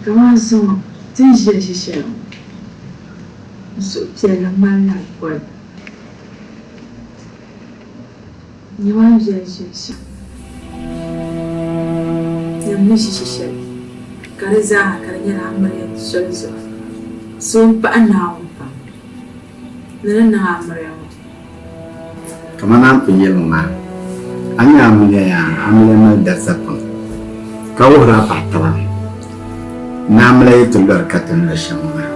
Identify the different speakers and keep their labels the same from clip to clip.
Speaker 1: Kamani zuŋɔ ti ni ʒiya ʒi shɛli ŋɔ, n suhupiɛlli ŋmanila goli. Nyama n viɛli ʒiya shɛm. Nyam ni ʒi shi shɛli, ka di zaaha ka di nyɛla amiliya soli zuɣu. So m-pahi Naawuni pam ni ni niŋ amiliya ŋɔ.
Speaker 2: Kamani a ni pun yɛli ma maa, a ni nya amiliya yaa, amiliya mali darisa pam, ka wuhiri a paɣa taba ni amiliya yi ti lɔri ka ti ni lo shɛm ŋɔ maa,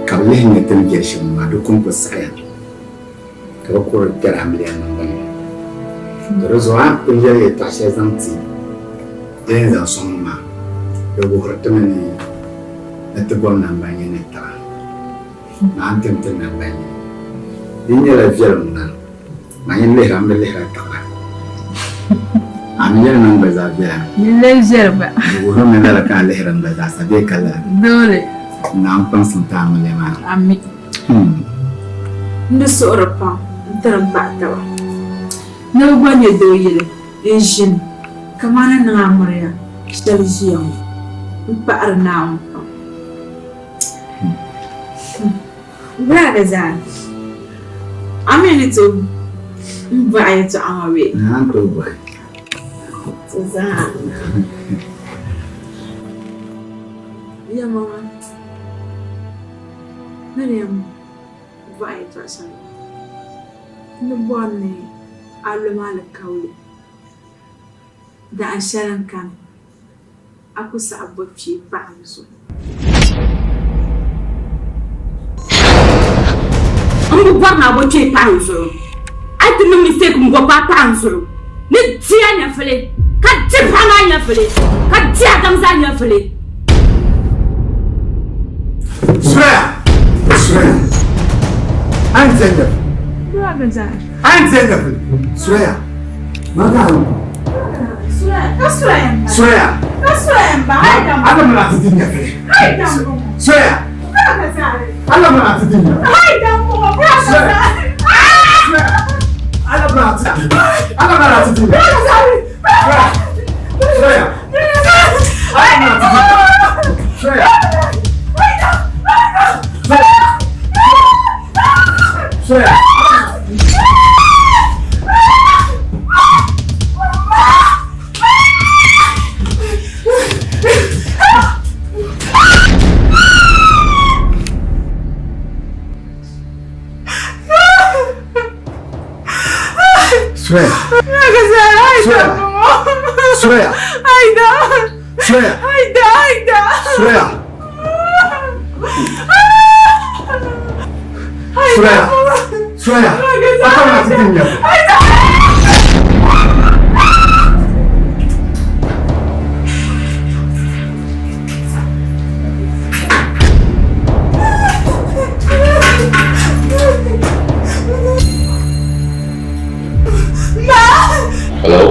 Speaker 2: ka bɛ lihi nya ti ni viɛli shɛm ŋɔ maa, di kɔŋko saɣiya. Ka bɛ kuri kpɛri amiliya niŋbu ni. To di zuɣu a ni pun yɛli yɛtɔɣ shɛli zaŋ ti di ni zaŋ sɔŋ maa, di wuhiri ti mi ni ti bom namgbanyini ni taba, ni a ni tim ti namgbanyini. Di yi nyɛla viɛlim ŋuna, man yi lihira m bi lihira tiɣira. A mi yɛli ni n gba zaa viɛla.
Speaker 1: Di lee viɛli gba.
Speaker 2: Di wuhirimi lala ka a lihiri n gba zaa sa bee ka lala?
Speaker 1: Doole.
Speaker 2: Naawuni kpaŋsim ti amiliya maa.
Speaker 1: Ami. N di suhiri pam n-tiri m paɣa taba ni bɛ gba nya dooyili n-ʒini kamani niŋ amiliya shɛli ʒiya ŋɔ. M paɣiri Naawuni pam. Wula di zaa? A mi ni tooi m bɔhi yɛtɔɣa ŋɔ bee?
Speaker 2: N ni tooi bɔhi.
Speaker 1: Ti zaa. Yɛlimaŋli. Ni di yɛn bɔhi yɛtɔɣ shɛli maa, n ni bɔri ni a lo ma alikauli dahin shɛli n-kani, a ku saɣi bo kpee pahi n zuɣu.
Speaker 3: M bi bɔri ni a bo kpee pahi n zuɣu. A yi ti niŋ mistake m-bo paai pahi n zuɣu, ni di a nyɛvili, ka di paɣa maa nyɛvili, ka di a daŋ zaa nyɛvili.
Speaker 2: Suraya! Suraya! A ni diɛ nyɛvili. A ni diɛ nyɛvili. Suraya! Suraya! Allah mana ti di nyɛvili. Suraya! Allah mana ti di nyɛvili. Suraya! Allah mana ti Allah mana ti di nyɛvili. Suraya! Allah mana ti di Suraya! Suraya! Suraya! Suraya! Suraya! Suraya! Suraya! Suraya! Suraya! Aka mana ti din nyɛbu.
Speaker 4: Hello.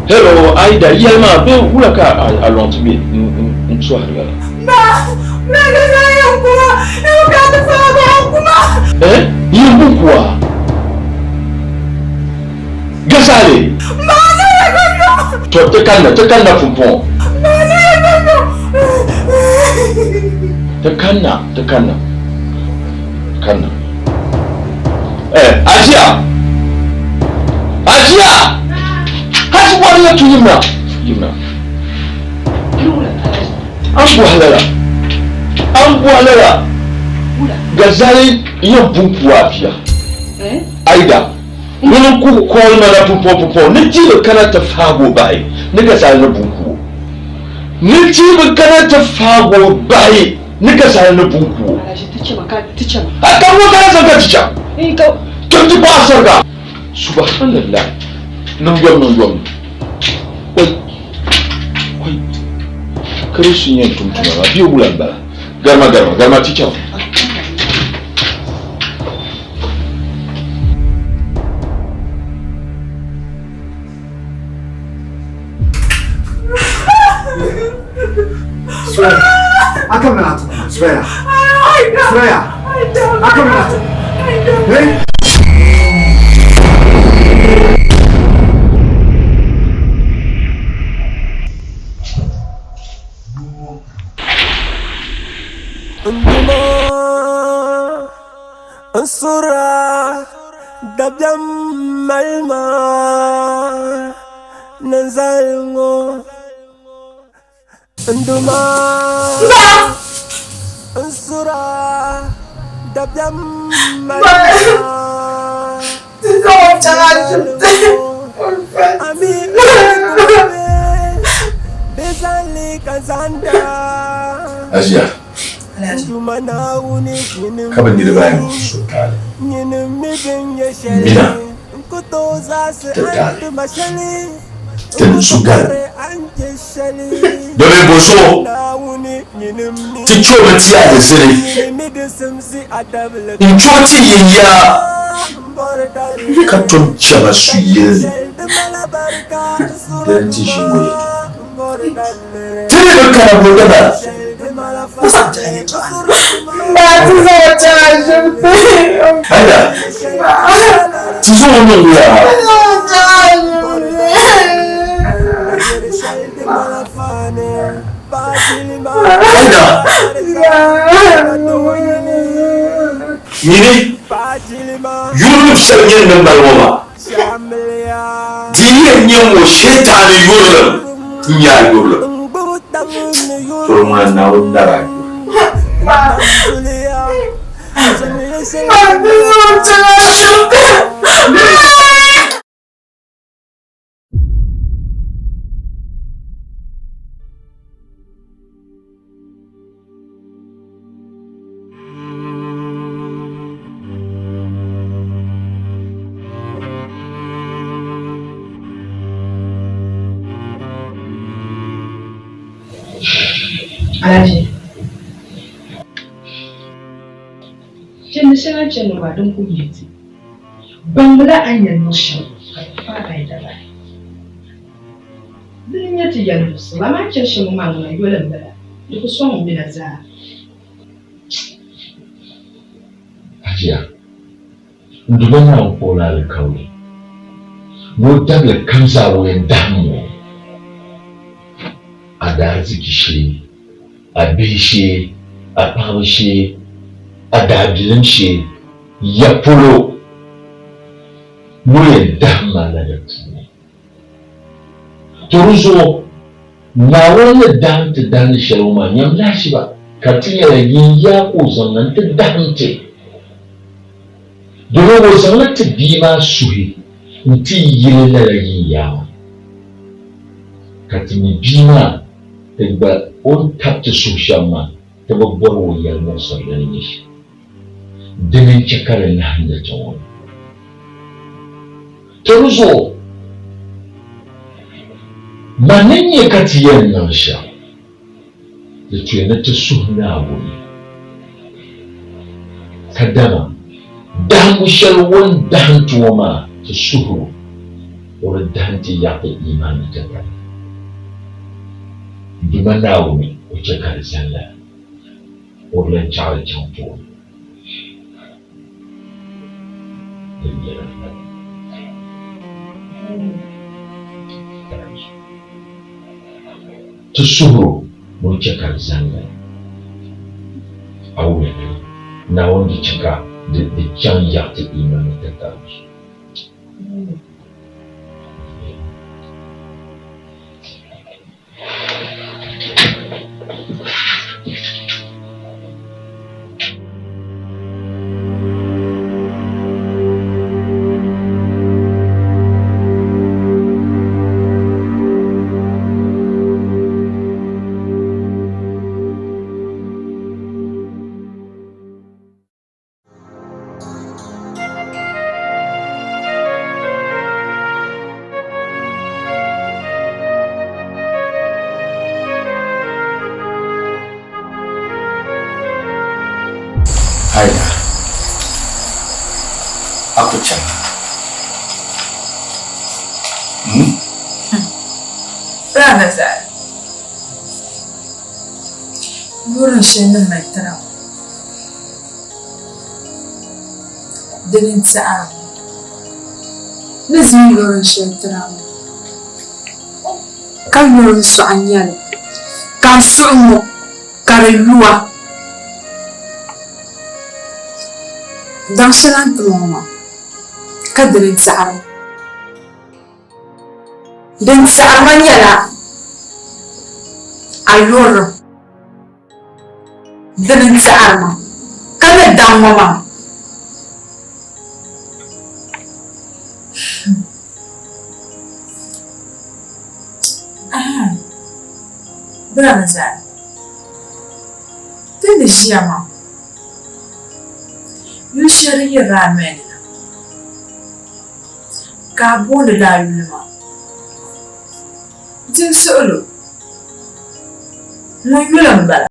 Speaker 4: Hello, Aida, yɛli ma bɛ wula ka a lɔŋ ti be n sɔhiri lala? Eh, yɛn bu kuwa? Gazali! To, ti kanna, ti kanna pumpɔŋɔ. Ti kanna, ti kanna, kanna. Eh, Ajiya! Ajiya! Haji bɔri ya tu yimna. Yimna. An bɔhi lala. An bɔhi lala. Gazali yɛn pun ku a bia. Aida, ŋuni n-ku call ma na pumpɔŋ pumpɔŋ ni ti bi kana ti faagi o bahi ni Gazali ni bun ku o. Ni ti bi kana ti faagi o bahi ni Gazali ni bun ku o. A ka ŋɔ kana zaŋ ka ti chaŋ. Tim ti paɣa sariga. Subhanallah. Niŋ yom niŋ yom. Oi. Oi. Kirisu yɛn tum tuma maa bia wula n bala. Garima garima garima ti chaŋ.
Speaker 2: Suraya. Aka mana tu. Suraya. Suraya. Aka mana tu.
Speaker 5: N Duuma, n suhir a dabiɛm mali ma ni n zali ŋɔ. N Duuma, n suhir a dabiɛm mali ma ni n zali ŋɔ. A mi n ni ku be bɛ zaŋ li ka zaŋda.
Speaker 4: Aʒiya, ka bɛ niriba ayi ŋɔ so taali mina ti taali ti ni su gari domin bozuɣu ti chɛ o mi ti alizini n-chɛ o ti yi ya ka tom chɛma su yili ni dini n-ti ʒi ŋɔ yɛtɔɣa. Ti ni bi kana bo daba. Aida, ti zaŋ o niŋ wuya. Aida, nyini yurilim shɛli nyɛ ni mali ŋɔ maa. Di yi yɛn nyɛ ŋ-ŋɔ Shetani yurilim n-nyɛ a yurilim. Tɔri ŋuna Naawuni nari a yurilim.
Speaker 6: Alhaji. Chɛndi shɛŋa chɛndi maa din kuli yi ti baŋdila a ni yɛn niŋ shɛm ka di faai a yi dabari. Dini n-nyɛ ti yɛli muɣisigu, amaa a ni chani shɛm ŋɔ maa ŋuna yoli m-bala, di ku sɔŋ m mina zaa.
Speaker 4: Hajiya, n Duuma Naawuni kpuɣi la alikauli ni o dabili kam zaa o yɛn dahim o a daariziki shee, a bihi shee, a paɣiba shee, a daabilim shee, ya polo ni o yɛn dahim a la di puuni. To di zuɣu, Naawuni ni dahim ti dahindi shɛli ŋɔ maa, nyam lahiʒiba, ka ti nyɛla yin yaa ka o zaŋ na nti dahim ti. Domin o zaŋla ti bia maa suhi nti yili lala yin yaa maa. Ka ti mi bia maa ti gba o ni tabi ti suhu shɛm maa, ti bi bɔri o yɛlimuɣisirili ni nyɛ shɛm. Dini n-chɛ ka di nahindi ti ŋɔ ni. To di zuɣu, man ni nya ka ti yɛn niŋ shɛm, di tuya ni ti suhi Naawuni, kadama dahimbu shɛli o ni dahim ti ŋɔ maa, ti suhir o, o di dahim ti yaɣi ti iimaani tatabo. Duuma Naawuni, o chɛ ka di zani lala, o di lan chaɣili chaŋ tooni. Din nyɛla Ti suhir o ni o chɛ ka di zani lala. A wumya bee? Naawuni di chɛ ka di chaŋ yaɣi ti iimani tatabo zuɣu. Aida, a ku chaŋ. Hmm?
Speaker 1: Rana zaa. Burin shɛli ni mali tira ŋɔ. Dini n-taɣiri ni zaŋ yuri shɛli tiri a ŋɔ, ka yuri n sɔɣi nya li, ka n suhu ŋɔ ka di yu a. Daŋ shɛli a ni ti ma ŋɔ maa, ka dini n-taɣiri. Din taɣiri ma nyɛla a yurilim. Dini n-taɣiri ma ka ni daŋ ŋɔ maa. Ahan, bira ni zaa, ti ni ʒiya maa, yuli shɛli din yirila a noya ni na ka a booni lala yuli maa. Di n suɣilo, ŋun yuli m-bala.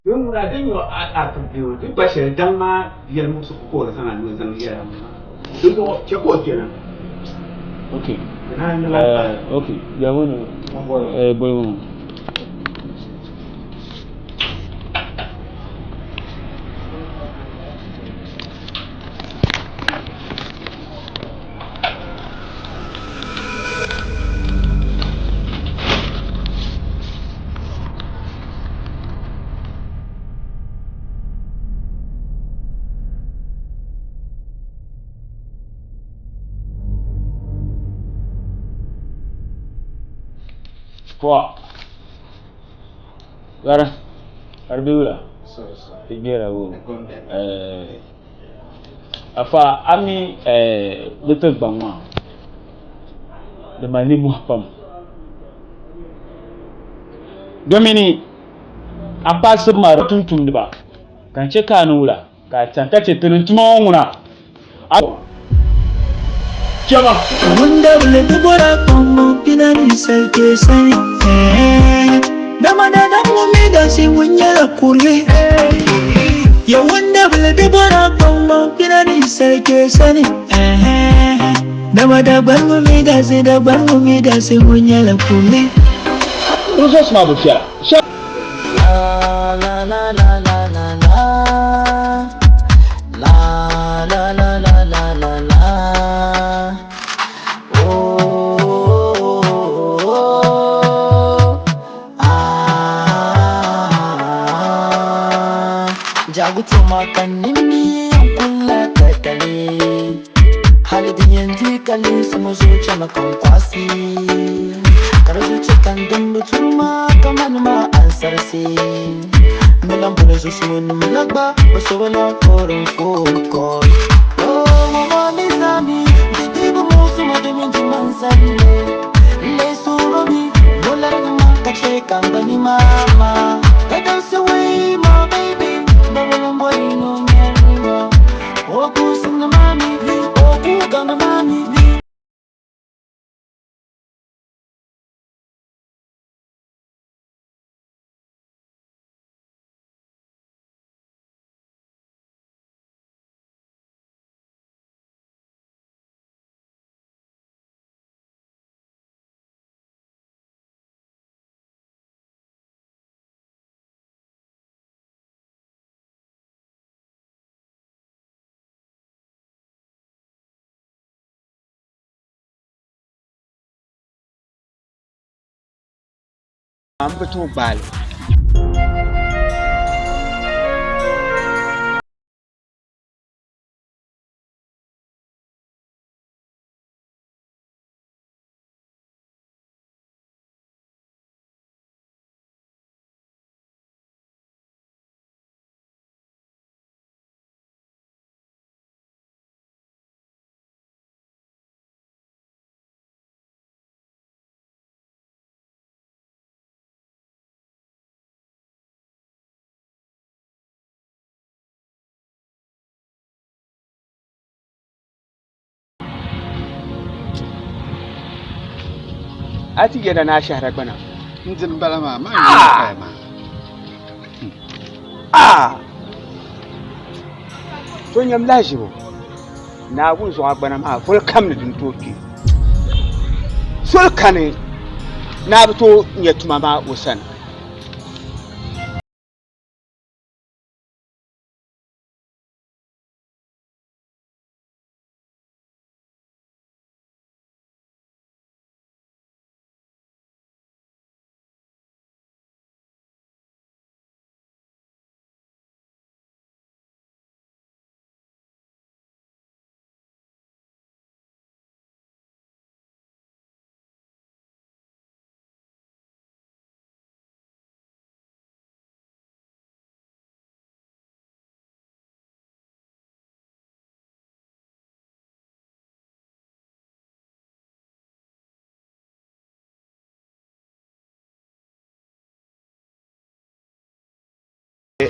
Speaker 7: Din ŋuna din nyɛ a ti bɛ di pa shɛli daŋ maa yɛli muɣisigu ka o di zaŋ a ni o zaŋ yɛla di zuɣu chɛ ka o kpɛna.
Speaker 8: Okay. Okay. Ya wani eh boy. Poa. Gara. Arbula. Tigera wo. Eh. Afa a mi di tiŋkpaŋ maa di mali nimmohi pam domini a paasibu maa di tumtumdiba ka n chɛ ka a ni wula ka a chani ka chɛ ti ni tuma ŋɔ ŋuna a chɛma.
Speaker 5: Wundabili bi bɔra kpaŋmaŋ pina ninsal kpee sani Dama daadam ŋun mi dansi ŋun nyɛla kurili Ya wundabili bi bɔra kpaŋmaŋ pina ninsal kpee sani Dama Dagbani ŋun mi dansi Dagbani ŋun mi dansi ŋun nyɛla kurili.
Speaker 8: Resource maa bi viɛla.
Speaker 5: La la la la la la La la la la la la la Oh Ah Jagu tuma ka nimmi yɛn kulla tatali Hali din yɛn di ka limsi ŋɔ zuɣu chɛmi ka n kɔɣisi Ka di zuɣu chɛ ka n dimbi turi ma kamani ma ansarisi N ni lan boli zuɣusuŋ nim la gba bi so bi lan foori n phone call Oh mama mi zami di dibu muɣisimo domin di man zani N lee suhuri mi ni o larigi ma ka chɛ ka n gba ni mama Ka dansi wei my baby Babylon boy no nyɛri ma O ku simdi mami o ku gaŋdi mami.
Speaker 7: M bi tooi gbaai li. A ti yɛda ni a shɛhira gbana.
Speaker 2: N dini bala maa, maa n paya maa.
Speaker 7: Aa! To nyam lahiʒibu, Naawuni zuɣu a gbana maa voli kam ni din tooi kpe. Soli kani ni a bi tooi nya tuma maa o sani.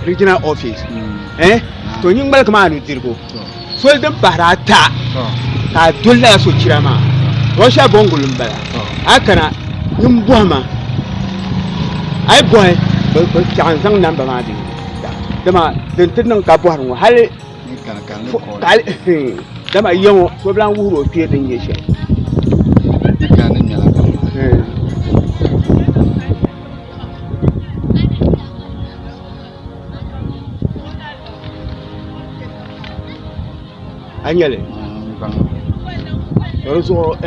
Speaker 7: Regional office eh to nyin ŋmaligi maa nudirigu soli din pahiri ata ka a doli lala sochira maa Russia bɔngolo m-bala a yi kana nyin bɔhima a yi bɔhi bɛ chaŋ n-zaŋ namba maa bee dama din ti niŋ ka bɔhiri ŋɔ hali dama ya ŋɔ so bi lahi wuhiri o kpee din nyɛ shɛli. A nyɛli to di zuɣu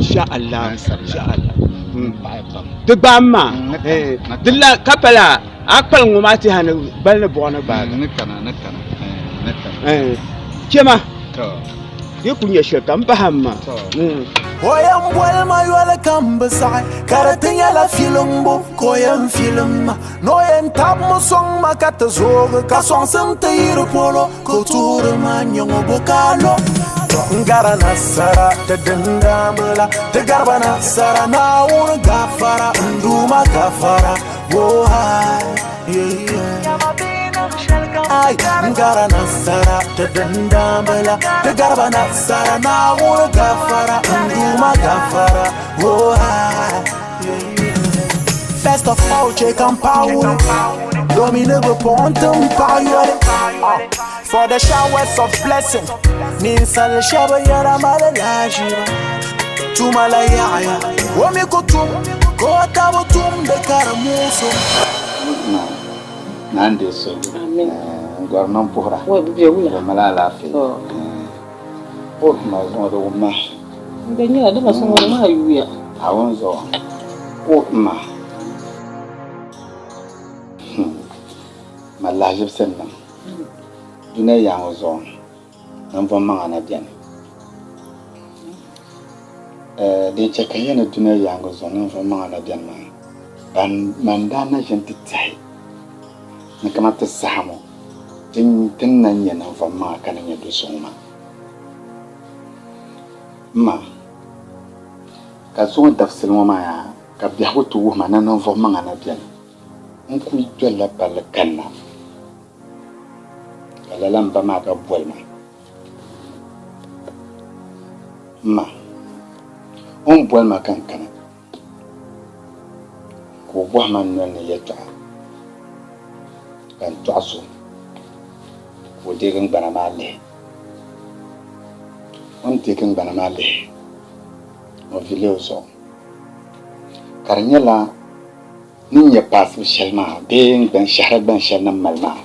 Speaker 7: insha Allah insha Allah di gbaai maa di la ka pala a kpalim ŋɔ maa tiɛha ni gbali ni buɣa ni gbaagi chɛma Di ku nyɛ shɛli ka m bahi m ma.
Speaker 5: O yɛn boli ma yoli ka m bi saɣi ka di ti nyɛla filimbu ka o yɛn filim ma ni o yɛn tabi mi sɔŋ ma ka ti zoogi ka sɔŋsim ti yi di polo ka o tuhiri ma n-nyɛ ŋɔ bo ka a lo n gari nasara ti dindambila ti gariba nasara Naawuni gafara n Duuma gafara oh hi yeah yeah. Ai, n-gari nasara ti dindambila ti gariba nasara Naawuni gafara n Duuma gafara oh hi First of all, check and power. Domin bi pɔŋ ti m paɣa yoli. For the showers of blessing. Ninsal shɛba yɛra mali lahiʒiba. Tuma la yaɣiya. O mi ku tum ka o taba tumdi ka di muɣis o.
Speaker 2: Naa n-deei suhigu. N gɔri niŋ puhira. Bɛ mali alaafee. O ma zuŋɔ di wum ma. Naawuni zuɣu. O ma. Ma lahiʒibisi n-niŋ. Dunia yaŋɔ zuɣu ninvuɣ maŋa na beni. Din chɛ ka n yɛli ni dunia yaaŋa zuɣu ninvuɣ maŋa na beni maa, ban man daa na ʒini ti tɛhi ni kaman ti saha ŋɔ ti ni na nya ninvuɣ maŋa ka ni nya do so ŋɔ maa. M ma, ka zuŋɔ dabisili ŋɔ maa yaa ka biɛhigu ti wuhi ma ni ninvuɣ maŋa na beni, n kul dolila palli kanna, ka lala m ba maa gba boli ma. M ma, o ni boli ma ka n kana, ka o bɔhi ma n noli ni yɛtɔɣa, ka n tɔɣis o, ka o deegi n gbana maa lihi. O ni deegi n gbana maa lihi, o vili o zuɣu, ka di nyɛla ni nya paasibu shɛli maa bee n shɛhira gban shɛli ni m mali maa,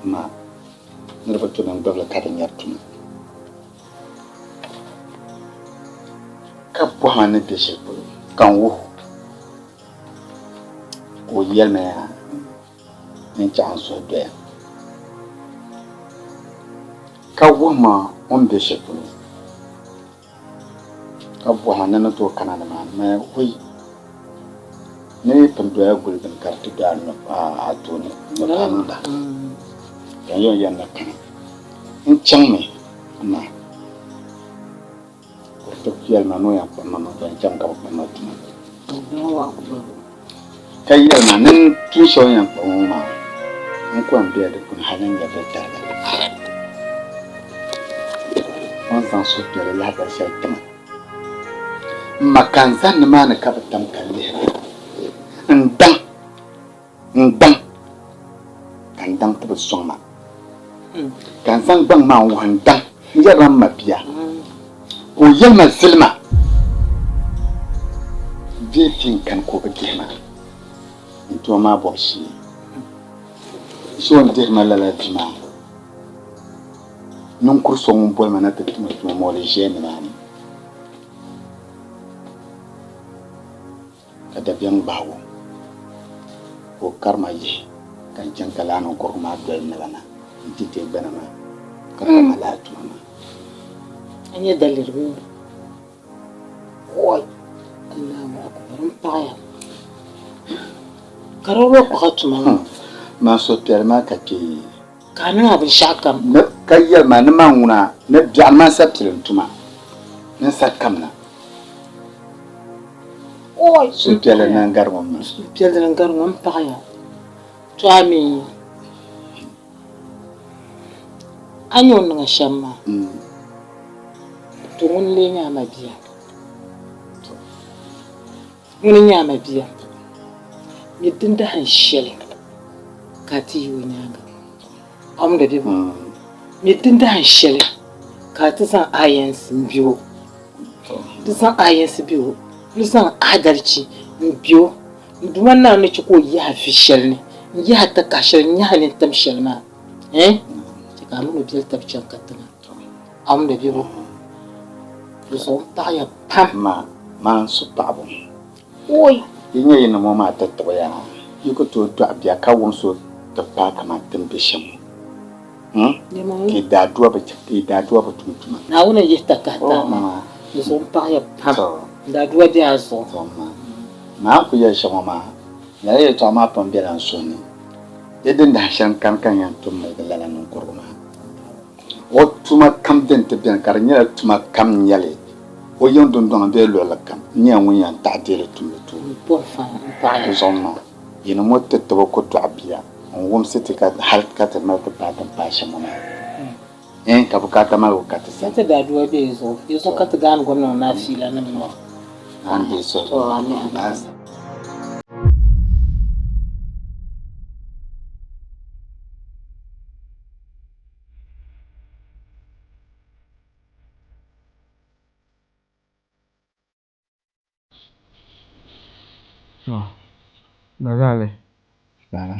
Speaker 2: m ma, niriba to ni n-gbibi li ka di nyari tuma, ka bɔhi ma ni be shɛli polo ka n wuh o. Ka o yɛli ma yaa ni n chaɣ n suhu doya, ka wuhi ma o ni be shɛli polo, ka bɔhi ma ni n ni tooi kana nimaani. Maya hoi, ni yi pun doya guli bini ka di ti do a tooni ni ka a niŋda, ka n yɛn yɛli ni kana. N chaŋmi na. Ka o ti yɛli ma ni o yɛn kpuɣi ma mi ka n chaŋ ka bɛ kpuɣi ma tuma. Ka yɛli ma ni n tuun shɛli o ni yɛn kpuɣi ma ŋɔ maa, n ku yɛn bela di puuni hali n nyɛvili tariga. O ni zaŋ suhupiɛlli lahibali shɛli ti ma, m ma ka n zani nimaani ka bi tam ka lihira, n daŋ. N gbaŋ ka n daŋ ti bi sɔŋ ma, ka n zaŋ gbaŋ maa n-wuhi n daŋ n-yɛrila m mabia, ka o yɛli ma zilima bee vi n-kani ka o bi dihi ma n tuma maa bɔbu shee. So o ni dihiri ma lala vi maa, niŋkur so ŋun boli ma na ti tum tuma maa o di ʒiya nimaani. Ka dabiɛm gbahi o, ka o kari ma yihi, ka n chaŋ ka lala niŋkurugu maa doli n naba na nti deei gbana maa, ka kpa ma lala tuma maa.
Speaker 6: A nya daliri bee? Wai! Allahu Akbar! M paɣiya ka di bi kpuɣi a tuma maa.
Speaker 2: Man suhupiɛlli maa ka kpee.
Speaker 6: Ka a niŋ a binshɛɣu kam.
Speaker 2: Ni ka yɛli ma ni man ŋuna ni biɛɣuni man sa pili n tuma ni n sa kamina. Suhupiɛlli n gari ŋɔ maa.
Speaker 6: Suhupiɛlli n gari ŋɔ m paɣiya. To a mi a ni o niŋ a shɛm maa, to ŋuni n-lee nyɛ a mabia? Ŋuni n-nyɛ a mabia? Mi dindahin shɛli ka a ti yi o nyaaŋa. A wumdi bɛ? Mi dindahin shɛli ka a ti zaŋ a yɛnsi m-be o. Ti zaŋ a yɛnsi be o. N zaŋ adalichi m-be o. N Duuma Naawuni ni chɛ ka o yahi a vi shɛli ni, n-yahi a takahi shɛli, n-yahi a nintam shɛli maa. Ɛɛn? Chɛ ka a min o biɛli tab chaŋ katiŋa. A wumdi bɛ bo? Di zuɣu m paɣiya pam.
Speaker 2: Ma, maa n-su paɣibu.
Speaker 6: Oi!
Speaker 2: Yi nya yi ni ŋɔ maa ti tiɣi ya, yi ku tooi dɔɣi bia ka wumsi o ti paai kaman ti ni be shɛm ŋɔ. Hmm? Ka yi daadua bi chɛ, ka yi daadua bi tum tuma.
Speaker 6: Naawuni n-yihi takahi ti a maa. Di zuɣu m paɣiya pam. N daadua be a zuɣu.
Speaker 2: To ma, maa n-ku yɛli shɛm ŋɔ maa, lala yɛtɔɣa maa pun bela n suhu ni. Di dindahin shɛli n-kani ka n yɛn tum miligi lala niŋkurugu maa. O tuma kam din ti beni ka di nyɛla tuma kam n-nyɛ li, o yiŋ dundɔŋ bee luɣili kam n-nyɛla ŋun yɛn taɣi deei li tum li tuuni. Di zuɣu maa, yinim ŋɔ ti tibi ku dɔɣi bia n-wumsi ti ka hal ka ti mali ti paai ti ni paai shɛm ŋɔ maa. Ɛɛn, ka bukaata maligu ka ti sani.
Speaker 6: Ti daadua be yi zuɣu, yi zuɣu ka ti gaani gomna ŋɔ ni a fiilanim ŋɔ.
Speaker 2: A ni deei suhudoo.
Speaker 6: Tɔ, ami.
Speaker 7: To, Gazali.
Speaker 2: Baba.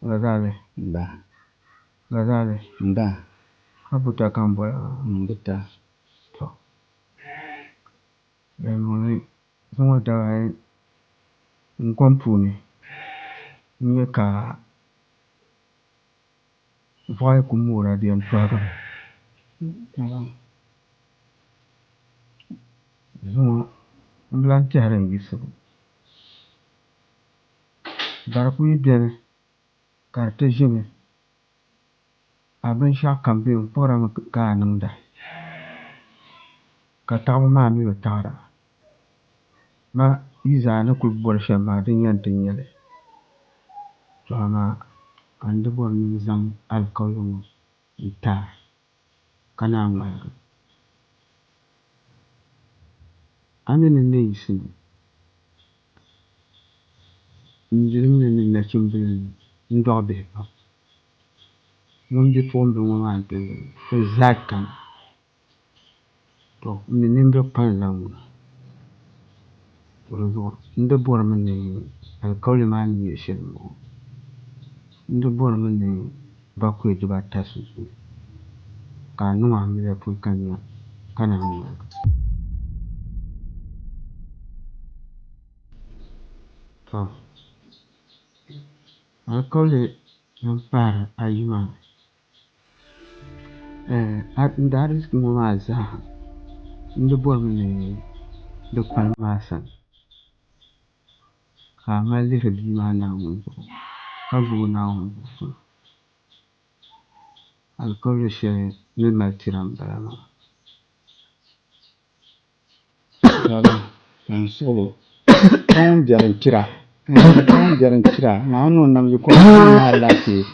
Speaker 7: Gazali.
Speaker 2: Ba.
Speaker 7: Gazali.
Speaker 2: Ba.
Speaker 7: A buta ka m boli maa.
Speaker 2: M buta.
Speaker 7: To, yɛlimaŋli zuŋɔ dabali n kom puuni n nya ka Voɣi ku moora di yɛn tɔhigimi. Zuŋɔ m bi lan tɛhiri n yiɣisibu. Bari ku yi beni ka di ti ʒini, a binshɛɣukam bee n-kpuɣirimi ka a niŋda, ka taɣibu maa mi bi taɣira. Ma yi zaa ni kul bɔri shɛm maa, din yɛn ti nyɛ li. Tɔ amaa ka n di bɔri ni n zaŋ alikauli ŋɔ n-ti a ka naan ŋmaligi. A mi ni n ni yiɣisi ni n bilim ni ni nachimbila ni n dɔɣi bihi pam. Ŋun bipuɣimbila ŋɔ maa n-ti zaa kani. To, m mi nimbil kpanila ŋuna. To di zuɣu n di bɔrimi ni alikauli maa ni nyɛ shɛli m-bɔŋɔ. N di bɔrimi ni bakɔi dibaata sunsuuni ka a niŋ amiliya pɔi ka nya ka naan ŋmaligi. To, Alikauli din pahiri ayi maa, n daariziki ŋɔ maa zaa n di bɔrimi ni di kpalim a sani ka a mali lihiri bia maa Naawuni zuɣu ka gbubi Naawuni zuɣu. Alikauli shɛli n ni mali tira m-bala maa. Lala ka n suɣilo ka ŋun biɛri n kpira ka ŋun biɛri n kpira Naawuni ni o nam yiko ni ni alaafee.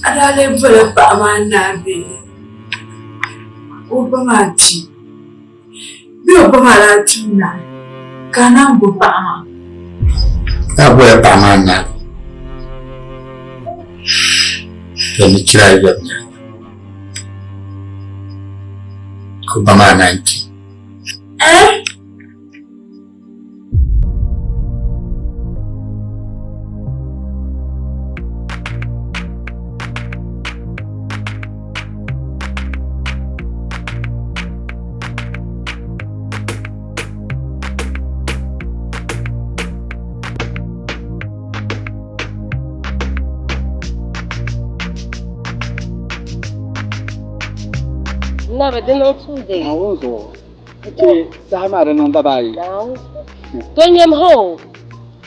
Speaker 1: A daa lee bola paɣa maa naai bee o ba maa kpi bee o ba maa daa kpimi naai ka a naan bo paɣa maa?
Speaker 2: Daa bola paɣa maa naai ka ni chira yɛm nyɛla ka o ba maa naan kpi.
Speaker 1: Eh?
Speaker 9: Nabi di niŋ tuude.
Speaker 7: Naawuni zuɣu n-chɛ saha maa di niŋ daba ayi.
Speaker 9: To nyam ha o,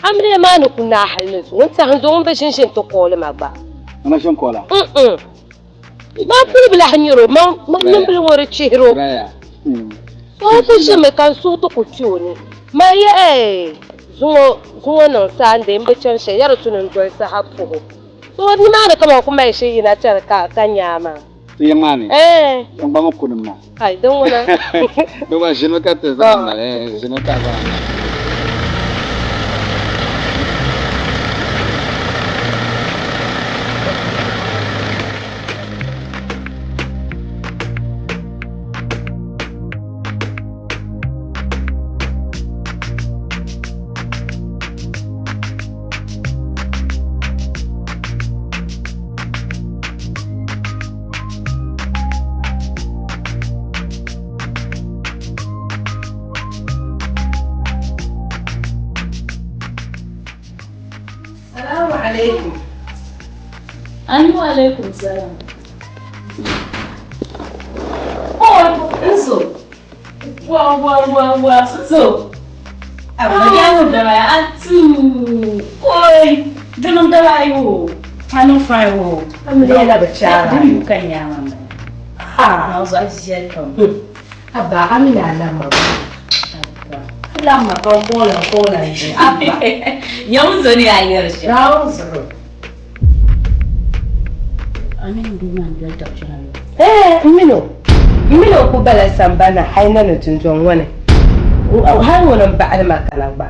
Speaker 9: amiliya maa ni ku naai hali ni zuŋɔ n-tɛhi n-zo ŋun bi ʒin ʒini ti kooli ma gba.
Speaker 7: A na ʒini kool a?
Speaker 9: Mm-mm. Maa puli bi lahi nyari o, man nimbili ŋɔ di chihiri o. So o ku ʒimi ka n suhu ti ku kpe o ni. Man ya ɛɛh zuŋɔ zuŋɔ niŋ Sunday m bi chani shɛli ya di tu ni n doli saha puhi o. So nimaani kaman ku mali shili yina chani ka ka nya a maa.
Speaker 7: Ti yiŋ maa ni?
Speaker 9: Ɛɛh.
Speaker 7: N gba mi kunim na.
Speaker 9: Ai din ŋuna.
Speaker 7: Din gba ʒinimi ka ti zaŋ mali, ɛɛh ʒinimi ka a zaŋ mali.
Speaker 9: Salamu alaikum.
Speaker 3: Amin wa alaikum salam. Oh, nso. Wa wa wa wa nso. Abba da ya atu. Oi, dunum da ayo. Anu fai wo.
Speaker 9: Amiliya la bichara.
Speaker 3: Dum kan ya mama.
Speaker 9: Ha.
Speaker 3: Na zo ajiya kam.
Speaker 9: Abba amina alama. Lamma ka kola kola ne. Abba.
Speaker 3: Yau zo ne a yarshi.
Speaker 9: Rawun zuru.
Speaker 3: Amin duman da ta cira.
Speaker 9: Eh, mino. Mino ku bala sambana haina na tunjon wani. Har wani ba'al makana ba.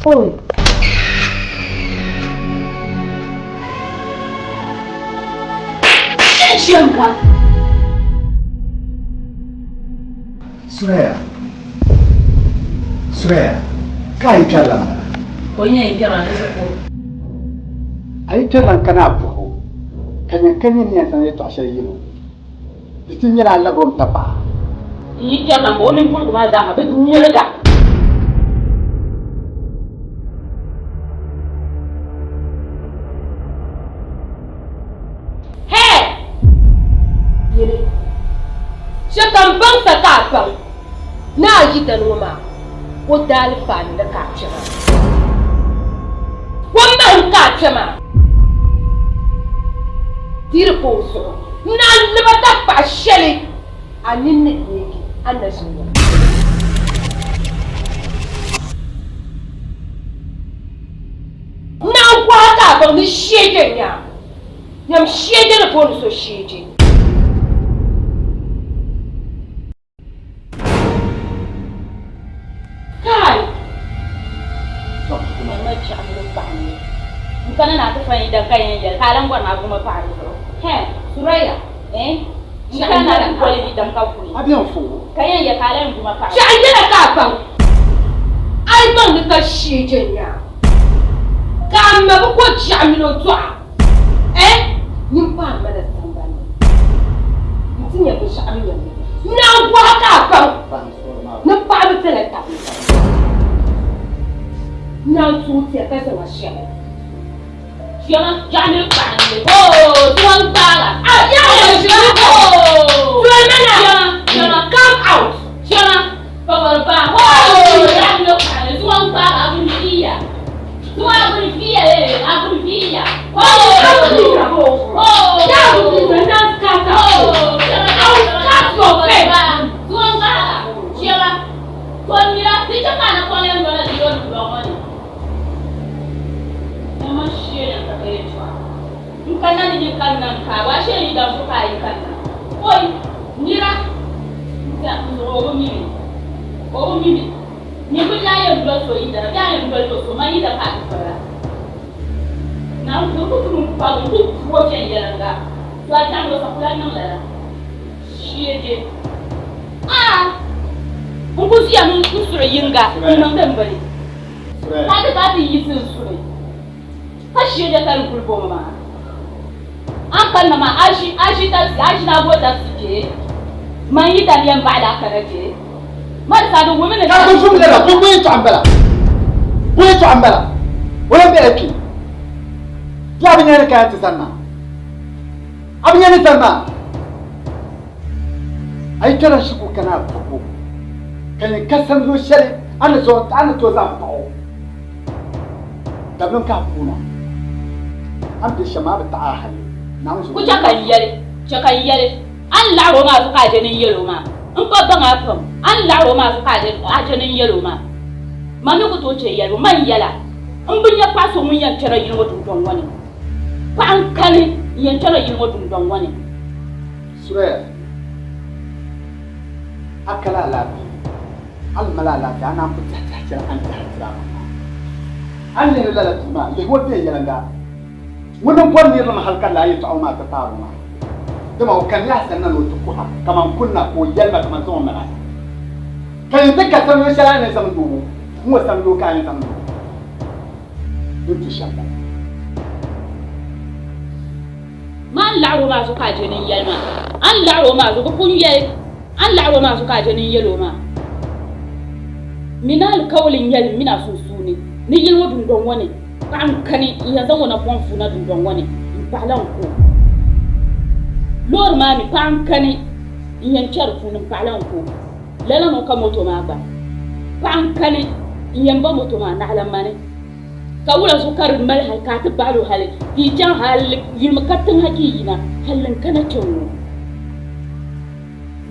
Speaker 9: Oi.
Speaker 3: Shanka.
Speaker 2: Suraya. Suraya. Ka yi kpɛrila mana.
Speaker 3: Ko nya yi kpɛrila ni zuɣu.
Speaker 7: A yi kpɛrila n kana a bɔh o, ka nyin ka nyini yɛn zaŋ yɛtɔɣ shɛli yɛl o, di ti nyɛla a labiri o mi tapaɣa.
Speaker 3: N yi kpɛrila m-bɔh o mini kuligu maa zaa ha bɛ nyɛliga.
Speaker 9: Hey! Yeli, Chɛ ka m baŋ sa ka a baŋ ni a yidana ŋɔ maa o daalifaani ni ka a kpe maa. O mahim ka a kpe maa. Di di pa o zuɣu ni a liba dapaɣ shɛli a nini ni deegi a ni na ʒini ŋɔ. Naa n-kɔhi ka a baŋ ni sheeje n-nyɛ a. Nyam sheeje ni booni so sheeje.
Speaker 3: Kai! Nyam ma chɛɣu ni paɣa n-nyɛ. N kana na ti fa yi dan ka yɛn yɛli ka a lan bɔri ni a guma paɣa di zuɣu. Hɛn, Suraya, eh? N kana na ti boli yi dam ka kuli.
Speaker 7: A bɛn fo.
Speaker 3: Ka yɛn yɛli ka a lan guma paɣa.
Speaker 9: Chɛɣu yɛla ka a baŋ. A yi baŋ ni ni ka shee je nyaa ka a ma bi ko jiɛɣu mini o dɔɣa eh nyin pa a mana sambani ni n-ti nya binshɛɣu ni nyɛ ni naan bɔhi ka a baŋ ni paɣaba tala tabi naan tuui tiya ka zaŋ a shɛli
Speaker 3: Chioma jiɛɣu mini paɣa n-nyɛ oh tiŋa n-gbaaga
Speaker 9: ah jiɛɣu mini oh Chioma
Speaker 3: Chioma
Speaker 9: come out
Speaker 3: Chioma Pabɔri baa oh jiɛɣu mini paɣa n-nyɛ tiŋa n-gbaaga a buni viiya tiŋa a buni viiya eh a buni viiya oh oh oh Chioma baa tiŋa n-gbaaga Chioma to nira di chɛ ka a napɔŋ yɛn lɔna di yɔli lɔɣu ŋɔ ni. Dama sheeni ka ka yɛltɔɣa. N kanna ni yi kanna n kaai wa ashee yi daŋ so ka a yi kanna. Oi! Nira! N tɛha n zuɣu o bi mi mi. O bi mi mi. Nyini bi lahi yɛn doli so yidana bee a yɛn doli do so man yida ka a ti dolila. Naawuni ku ku n ku kpagi n ku puo viɛnyɛliŋga. To a chaŋ o sa ku lahi niŋ lala. Sheege! Aa! N ku ʒiya ni n suhi yiŋga n niŋdi m bini. Ka ti ka ti yiɣisi n suhi, ka sheege ka di kuli bomi maa. A ni kanna maa, a ʒi a ʒi taxi, a ʒini a bo taxi kpe, man yi dali yɛn baɣili a kana kpe. Ma di sa di wumi ni
Speaker 7: Ka bi zum lala, bo yɛtɔɣa m-bala? Bo yɛtɔɣa m-bala? O lan bela kpe. Bɛ a bi nya ni kaya ti zani maa? A bi nya ni zani maa? A yi kpɛra shikuru kana a puhibu, ka nyin ka samzo shɛli a ni zaŋ a ni tooi zaŋ paɣ o, dabiɛm ka a puuna. A ni be shɛm maa bi taɣi a hali. Naawuni
Speaker 3: Ku chɛ ka n yɛli, chɛ ka n yɛli, a ni laɣir o maa zuɣu ka a je ni n yɛl o maa. M pa baŋ a pam, a ni laɣir o maa zuɣu ka a je ni n yɛl o maa. Man mi ku tooi chɛ yɛlibu, man yɛla, m bi nya paɣ so ŋun yɛn kpɛra yili ŋɔ dundɔŋ ŋɔ ni. Paɣa n-kani n-yɛn kpɛra yili ŋɔ dundɔŋ ŋɔ ni.
Speaker 7: Suraya, a kala alaafee, a ni mali alaafee, a naan ku tɛhi tɛhi shɛli a ni tɛhiri tiri a maŋ maa. A ni lihiri lala bia maa, lihi o viɛnyɛliŋga. Ŋuni m-bɔri nirilim hal ka lala yɛtɔɣa ŋɔ maa ti paag o maa? Dama o kanila a sanna ni o ti kuh a kaman kunna, ka o yɛli ma kaman zaŋ o mali a sani. Ka yin ti ka samyoo shɛli a ni zaŋ yo o, ŋ-ŋɔ samyoo ka a yɛn zaŋ yo o. Din tu shɛm bala.
Speaker 3: Maa n laɣiri o maa zuɣu ka a je ni n yɛli maa. A ni laɣiri o maa zuɣu bi pun yɛli a ni laɣiri o maa zuɣu ka a je ni n yɛli o maa. Mi ni alikauli n-nyɛ li m mini a sunsuuni ni yili ŋɔ dundɔŋ ŋɔ ni paɣa n-kani n-yɛn zaŋ o napɔŋ fu na dundɔŋ ŋɔ ni m-pahi la n ko. Loori maa mi paɣa n-kani n-yɛn kpe di puuni m-pahi la n ko. Lala ŋɔ ka moto maa gba paɣa n-kani n-yɛn ba moto maa naɣila mani. Ka wula zuɣu ka di mali hali ka a ti baɣili o hali ka yi chaŋ hali yulimi katiŋ ha ka yi yina hali n kana kpɛŋ ŋɔ.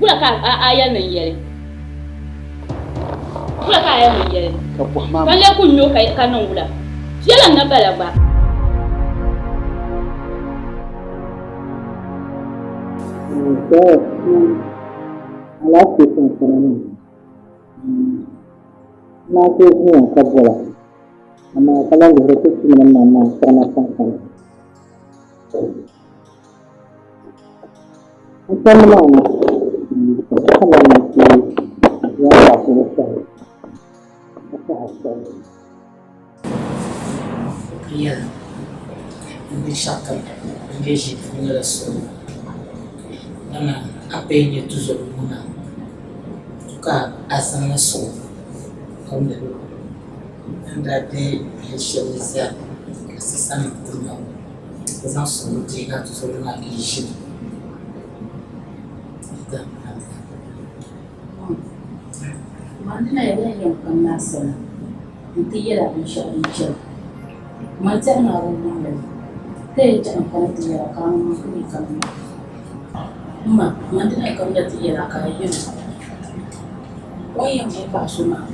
Speaker 3: Wula ka a yɛli ni n yɛli? Wula ka a yɛli ni n yɛli?
Speaker 7: Ka bɔhi maa
Speaker 3: Ka n lee ku nya o ka niŋ wula? Viɛla n-na bala gba.
Speaker 6: Alaafee tiŋkpɛna maa. Maa ku ʒiya ka bola amaa ka lahi lihiri ti tumdi maŋ maŋ siɣina tiŋkpaŋ. N chandi maa ni ka lahi niŋ ti yan zaɣisili saha ka saha shɛli.
Speaker 10: Yɛli, Ni binshɛɣukam din be ʒii puuni nyɛla suɣulo, dama a pa yɛn nyɛ tuzɔbo ŋuna ka a zaŋ li suɣi ka wumdi li. N daa be yili shɛli ni zaa ka sisanima kuli ma ka zaŋ suɣulo deegi a tuzɔbo maa ka yi ʒini.
Speaker 11: N-ti yɛl a binshɛɣu din chani. Man tɛhi ni a bi wum li mi, ka yɛn chaŋ n-kana ti yɛl a ka a ŋun ku mi ka mi maa. M ma, man dina kamina ti yɛl a ka a yɛl o. O ni yɛn bo paɣ so maa,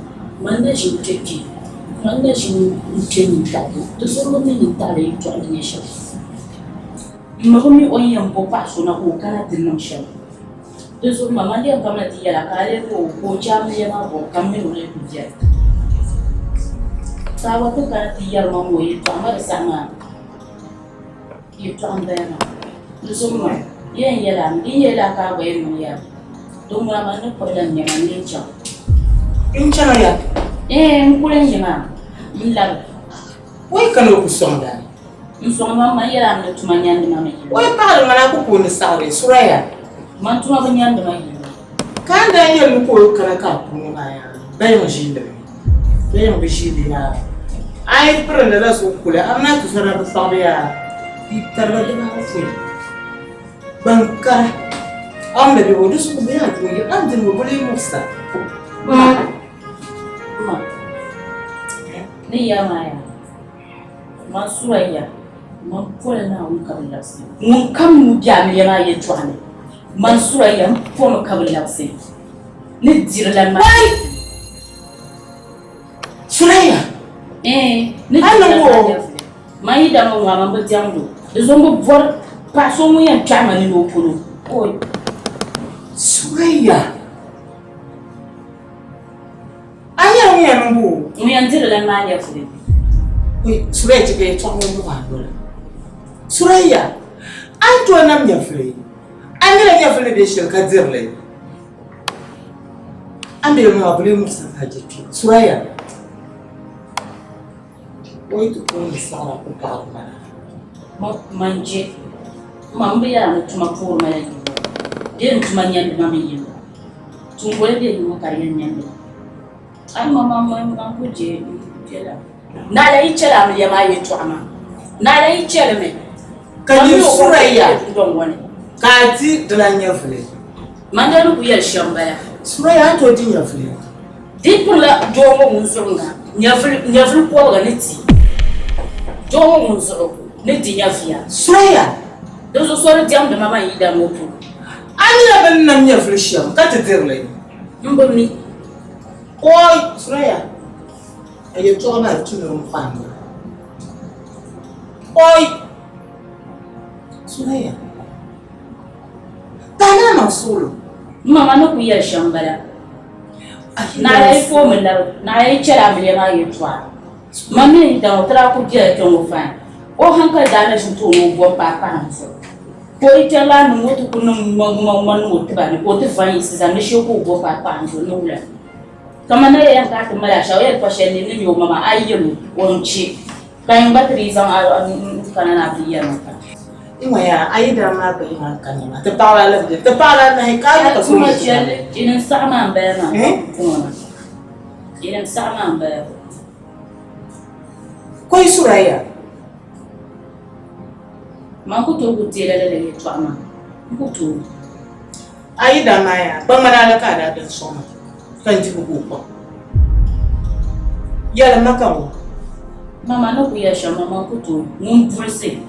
Speaker 11: man na ʒi n-kpe kpe, man na ʒi n-kpe nyintaɣili. Di zuɣu bi mi nyintaɣili yɛtɔɣa ni nyɛ shɛm. M ma bi mi o ni yɛn bo paɣ so na ka o kana ti niŋ shɛm. Di zuɣu ma, man yɛn kamina ti yɛl a ka a lee bo o ka o chɛ amiliya maa bɔbu ka m min o lee ku viɛli. Ka a gba ti kana ti yɛri ma ŋ-ŋɔ yɛtɔɣa ma di saha maa yɛtɔɣa m-bala maa. Di zuɣu ma, yɛn yɛl a mi, di yi nyɛla lala ka a gba yɛn niŋ yɛra, din ŋuna man ni kpuɣila n nɛma n-lee chaŋ.
Speaker 10: N chana ya?
Speaker 11: Ɛɛn, n kuli n-nyɛ maa.
Speaker 3: N labi.
Speaker 6: O yi kana o ku sɔŋdi a.
Speaker 3: N sɔŋ ma, man yɛli a mi ni tuma nyandi ma mi yili.
Speaker 6: O yi paɣiri ŋmani a ku kooni saɣiri, Suraya.
Speaker 3: Man tuma bi nyandi ma yili.
Speaker 6: Ka a ni daa yɛli ni ka o kana ka a puuni maa yaa, bayiŋ ʒiindi mi. Bayiŋ bi ʒiindi yaa. A yi piri lala zuɣu kuli, a mini a tuzɔra bi paɣibu yaa. Yi tariba dibaayopɔin. Ban kara, a ni bi bɛ o di zuɣu bɛ yaa tooi a ni diri o boli muɣisa.
Speaker 3: Ma, ma, ni ya maa yaa, man Suraya, man pola Naawuni ka bi labisi. Ŋun kam nuu be amiliya maa yɛltɔɣa ni, man Suraya, m pomi ka bi labisi. Ni diri lan maa.
Speaker 6: Wai! Suraya!
Speaker 3: Eh, ni diri lan maa nyɛvili. Man yi dama ŋɔ man bi diɛmd o, di zuɣu m bi bɔri paɣ so ŋun yɛn kpɛhi ma nini o polo. Oi!
Speaker 6: Suraya! A nyɛla ŋun yɛn niŋ bo?
Speaker 3: Ŋun yɛn diri lan maa nyɛvili.
Speaker 6: Oi! Suraya chɛ ka yɛtɔɣa ŋɔ muɣi a noli. Suraya! A ni tooi nam nyɛvili? A nyɛla nyɛvili ni be shɛli ka diri li? A mi ŋɔ a bi lee muɣisi ka a je kpe. Suraya! O yi ti kooni saɣira ku paɣiri ma na.
Speaker 3: Man je, ma m bi yɛra ni tuma puhiri ma la yino, bee n tuma nyɛndi ma mi yino. Tuŋgoli be yino ka di yɛn nyɛndi ma. A ma ma ma man ku je n je la. Naɣila yi chɛli amiliya maa yɛltɔɣa maa. Naɣila yi chɛli mi.
Speaker 6: Ka nyin Suraya ka a di di lan nyɛvili.
Speaker 3: Man daa ni ku yɛli shɛm m-bala.
Speaker 6: Suraya, a ni tooi di nyɛvili?
Speaker 3: Di pirila doo ŋɔ ŋun zuɣu ŋa nyɛvili kɔbiga ni di. Doo ŋɔ ŋun zuɣu ni di nyɛviya.
Speaker 6: Suraya!
Speaker 3: Di zuɣu so di diɛmdi ma man yidana ŋɔ polo.
Speaker 6: A nyɛla bɛ ni nam nyɛvili shɛm ka ti diri li?
Speaker 3: M bi mi.
Speaker 6: Oi! Suraya, a yɛtɔɣa maa di tu ni di muɣi a noli. Oi! Suraya, paɣa naa maŋ suɣulo.
Speaker 3: M ma, man ni ku yɛli shɛm m-bala. Naɣila yi fomi labi, naɣila yi chɛli amiliya maa yɛltɔɣa. Ma mi n daŋ o ti daa kuli bela kpɛŋɔ fain. O hankali daa na ʒini tooni o bom paai pahi n zuɣu. Ka o yi kpɛri laa niŋ o ti kuli niŋ ŋma niŋ o tiba ni ka o ti va n-yiɣisi zani di shee ka o bo paai pahi n zuɣu ni wula. Kaman na yɛn ka a ti mali a shɛli o yɛli pa shɛli ni ni nyɛ o ma maa a yi yɛl o o ni chɛ ka nyin gba ti dii zaŋ a kana ni a ti yɛli ma ka.
Speaker 6: N ŋɔ yaa, a yi daa maa bahi maa ka nɛma, ti paɣila la bɛ, ti paɣila anahi ka a yi ka so
Speaker 3: Tuma viɛlli, ilim saɣa maa m-bala maa puŋɔ maa. Ilim saɣa maa m-bala.
Speaker 6: Kɔyi Suraya.
Speaker 3: Man ku tooi ku deela lala yɛltɔɣa maa. N ku tooi.
Speaker 6: A yi daa maa yaa, kpaŋmana la ka a daa da n-sɔŋ ma ka n dibu ka o kɔŋ. Yɛlim ma ka ŋɔ.
Speaker 3: Mama ni ku yɛli shɛm maa, man ku tooi. Ŋun buɣisi.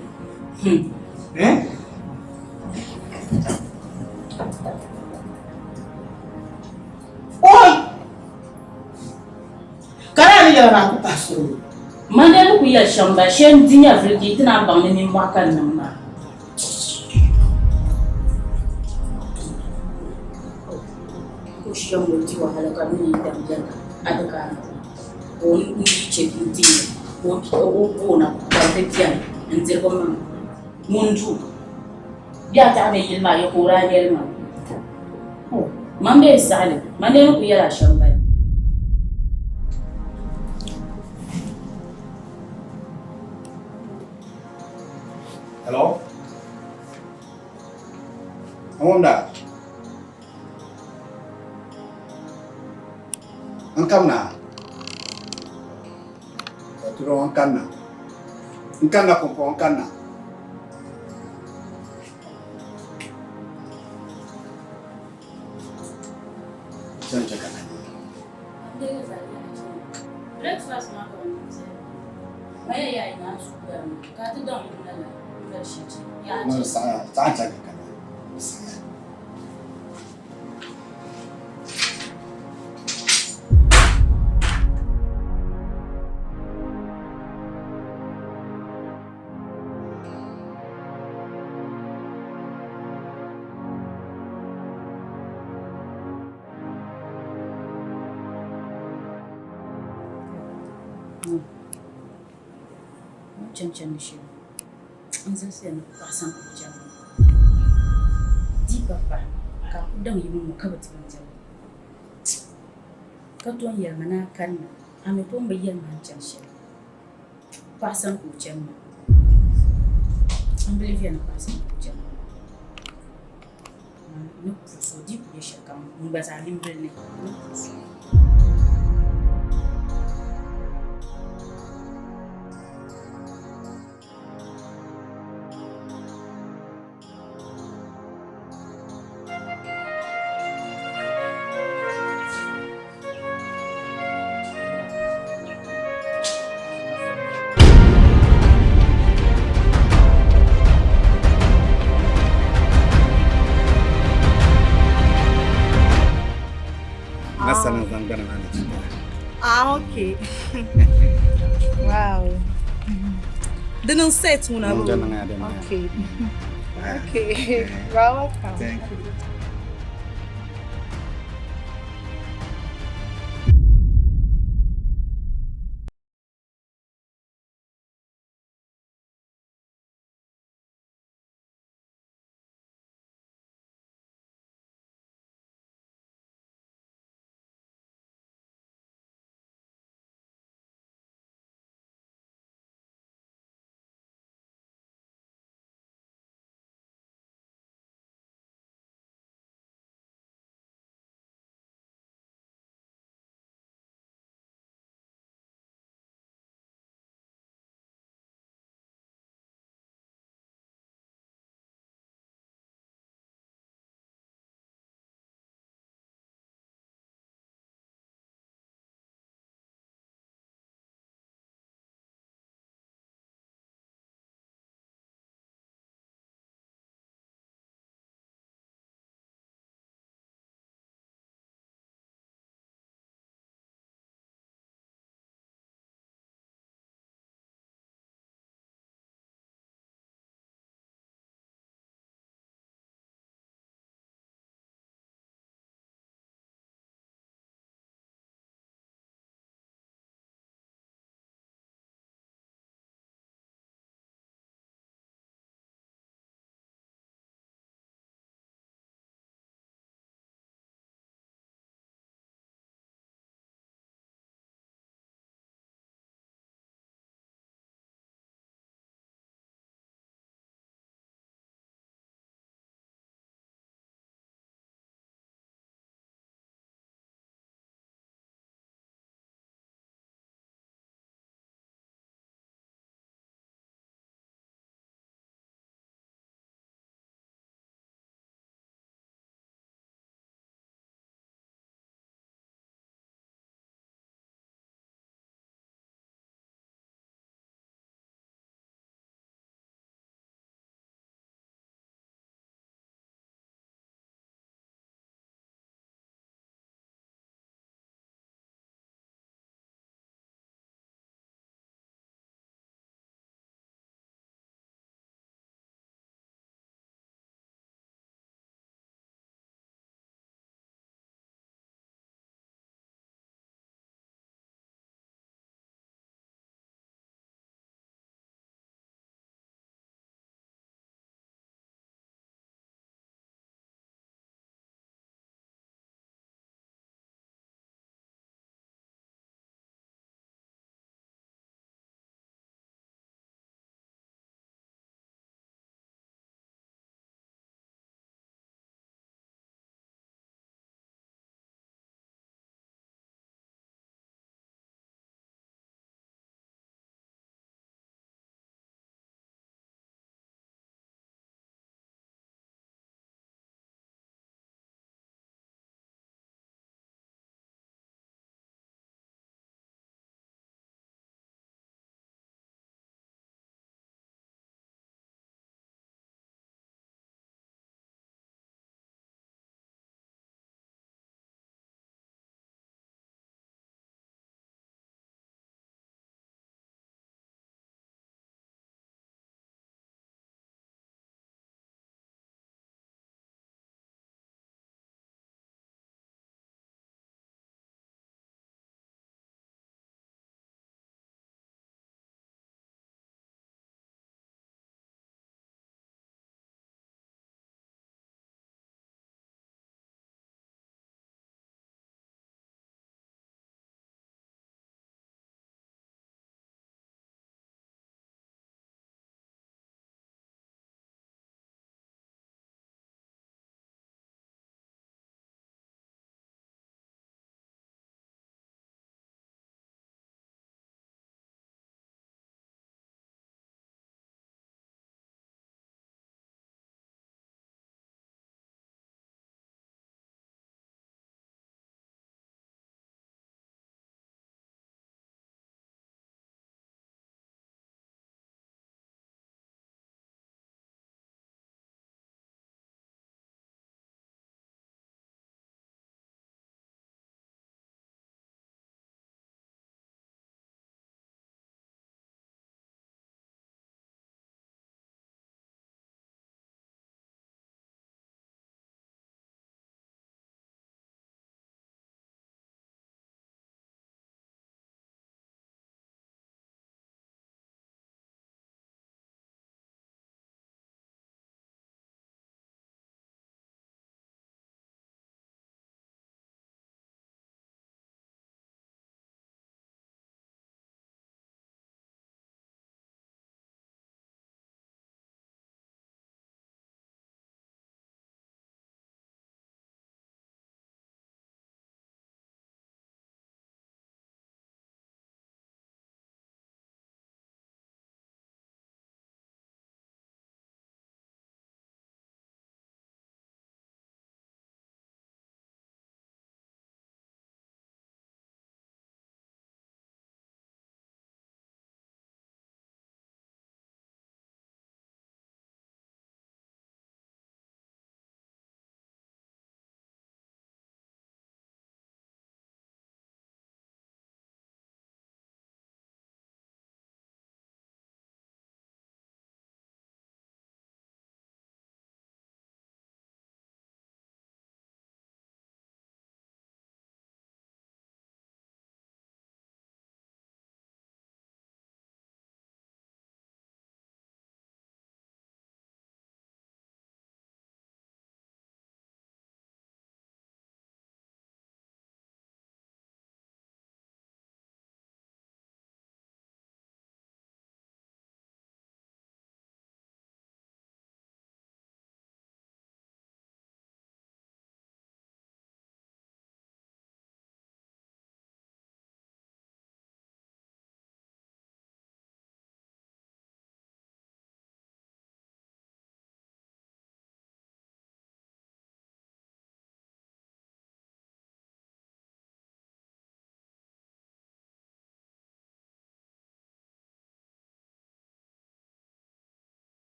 Speaker 3: Hmm.
Speaker 6: Eh? Oi! Ka daa ni yɛli maa ku pahi suɣulo.
Speaker 3: Man daa ni ku yɛli shɛm ba, shee n-di nyɛvili ka yi ti naan baŋ ni nimmɔhi ka n niŋ maa. Ku shɛm o di wahala ka mini yi dam bɛni a ti kana ka o ni chɛ n-ti ka o boona ka di bɛni n-diri bɛ maŋa ŋun du bɛ a taɣi ni yili maa ya ka o daa yɛli ma man bee saɣili man dee ni ku yɛli a shɛm bala.
Speaker 2: Hello? Awanda. An kamna. Turo an kanna. N kanna pompo an kanna. Chan chaka na.
Speaker 3: Breakfast maa ka bɛ niŋ zali. Ma ya yaa yi naan su gari mi ka a ti daŋ yuli la n-gari shiti. Yaa
Speaker 2: Ma saɣa saɣa chaka kana. Saɣa.
Speaker 3: N chani chandi shee n zilisiya ni paɣa sani ka o chani maa di pa pahi ka a ku daŋ yino ŋɔ ka bi di bindirigu ka tom yɛli ma ni a kanna a mi tom bi yɛli ma a ni chani shɛli.
Speaker 11: Paɣa sani ka o chani maa. M biliviya ni paɣa sani ka o chani maa. N ni puhisi o di yi ku nyɛ shɛlikam n gba zaa nimbili ni n ni puhisi o.
Speaker 2: Masana zaŋ gbana maa ni ti
Speaker 12: Ah, okay. Wow. Di niŋ set ŋuna
Speaker 2: Mm, di niŋ ya, di niŋ ya.
Speaker 12: Okay. Okay. You're welcome.
Speaker 2: Thank you.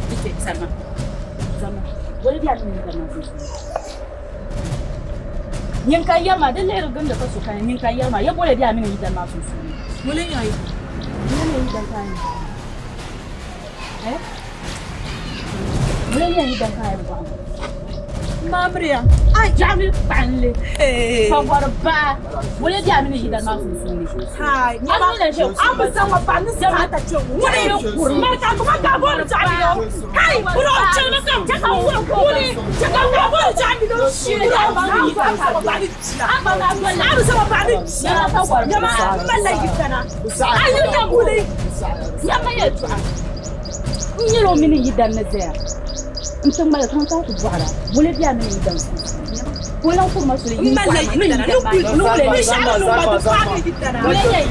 Speaker 11: di chɛ salima. Zama, wali bɛ a mini yidana maa sunsuuni. Nyin ka yɛri maa, di lihiri gindi ka so kani, nyin ka yɛri maa, ya boli bɛ a mini yidana maa sunsuuni.
Speaker 12: Wali n-nyɛ a yidana?
Speaker 11: Wali n-nyɛ yidana ka a nyɛ? Eh? Wali n-nyɛ yidana ka a yɛn bɔhi ma?
Speaker 12: Maamriya.
Speaker 11: Ai, jaɣami kpaɣinli. Pagɔri baa. Wali bɛ a mini yidana maa sunsuuni.
Speaker 12: Hai, nyɛma. A bi zaŋ ma paɣa ni zama ta kpɛ ŋɔ. Ŋuni, ma ka kuma ka bɔri jaɣami yo. Kai, bro, chɛli ka ŋuni, chɛ ka ka bɔri jaɣami yo. Bro, a bi zaŋ ma paɣa ni bia. A bi zaŋ ma paɣa ni bia. Nyɛma, m malila yidana. A yi nya ŋuni.
Speaker 11: Nyɛma yɛltɔɣa. N nyɛla o mini yidana ni zaya. N ti ŋmaligi kaŋ ka ti bɔhira, Wula be a mini yidan sunsuuni? Ka o lan kuri ma soli yi n-kɔhi ma mini yidan maa ni wula nyɛ Wula nyɛ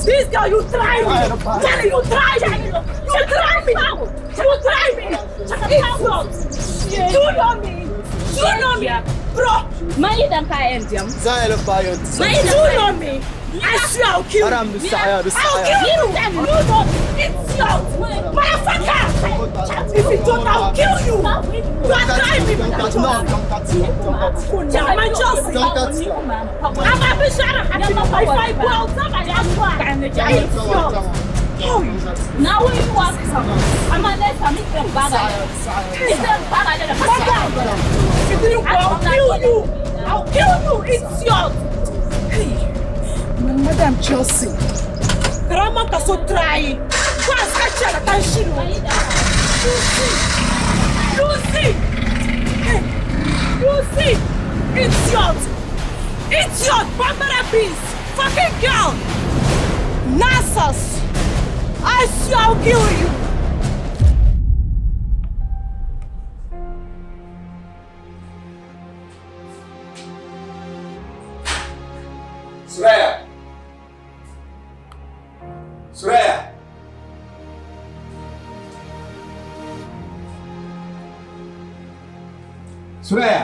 Speaker 12: This girl, you try me. Jelly, you try me. You try me. You try me. Insult. Do you know me? Do you know me? Bro.
Speaker 11: Man yidan ka a yɛn diɛm.
Speaker 12: Man yidan Do you know me? I swear I'll kill you. I'll kill you. You know me. Idiot. Motherfucker. If you don't, I'll kill you. You are trying me. My Chelsea. I'm a bitch. If I go out, I'm a idiot.
Speaker 11: Naawuni yi wa kam, amaa lee tam yi ti baag a lala. Yi ti baag a lala ka chɛ a.
Speaker 12: If you didn't go, I'll kill you. I'll kill you, idiot. Hey, my madam Chelsea. Karama ka so try. Go and catch her at Shiro. Lucy. Lucy. Hey, Lucy. Idiot. Idiot. Bambara beast. Fucking girl. Nasas. I shall kill you.
Speaker 7: Suraya. Suraya. Suraya.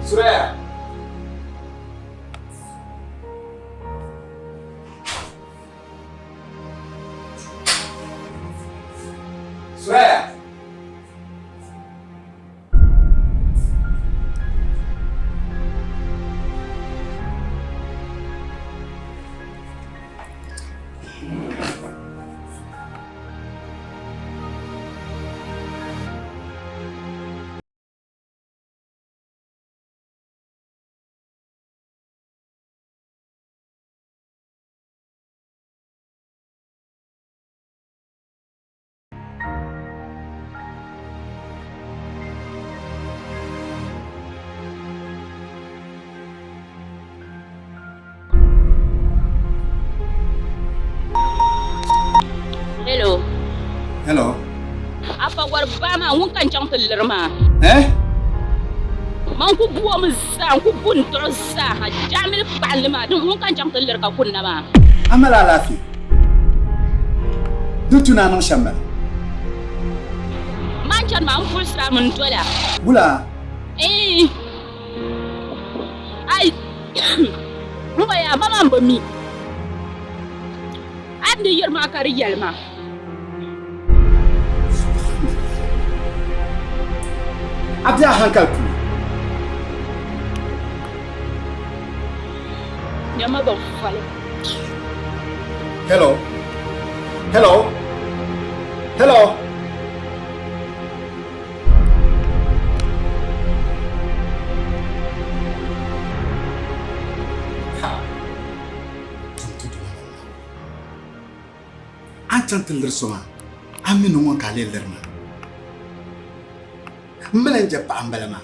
Speaker 7: Suraya. Suraya.
Speaker 11: Hello.
Speaker 2: Hello.
Speaker 11: Afa wari baa maa ŋun ka n chaŋ ti liri maa.
Speaker 2: Eh?
Speaker 11: Man ku buo mi zaa, n ku bu n tuɣi zaa ha. Jaɣamili kpaɣinli maa, din ŋun ka n chaŋ ti liri ka kunna maa.
Speaker 2: A mali alaafee? Di tu ni a niŋ shɛm bala.
Speaker 11: Man chani maa, n pulisira mi n dola.
Speaker 2: Wula?
Speaker 11: Eh. Ai. N ba yaa, ma maa n bi mi. A ni yiri maa ka di yɛli ma.
Speaker 2: A be a hankali puuni.
Speaker 11: Nyama ban fali.
Speaker 2: Hello. Hello. Hello. A ni chaŋ ti liri so maa, a mi ni ŋɔ ka a lee liri maa. M mi lan je paɣa m-bala maa,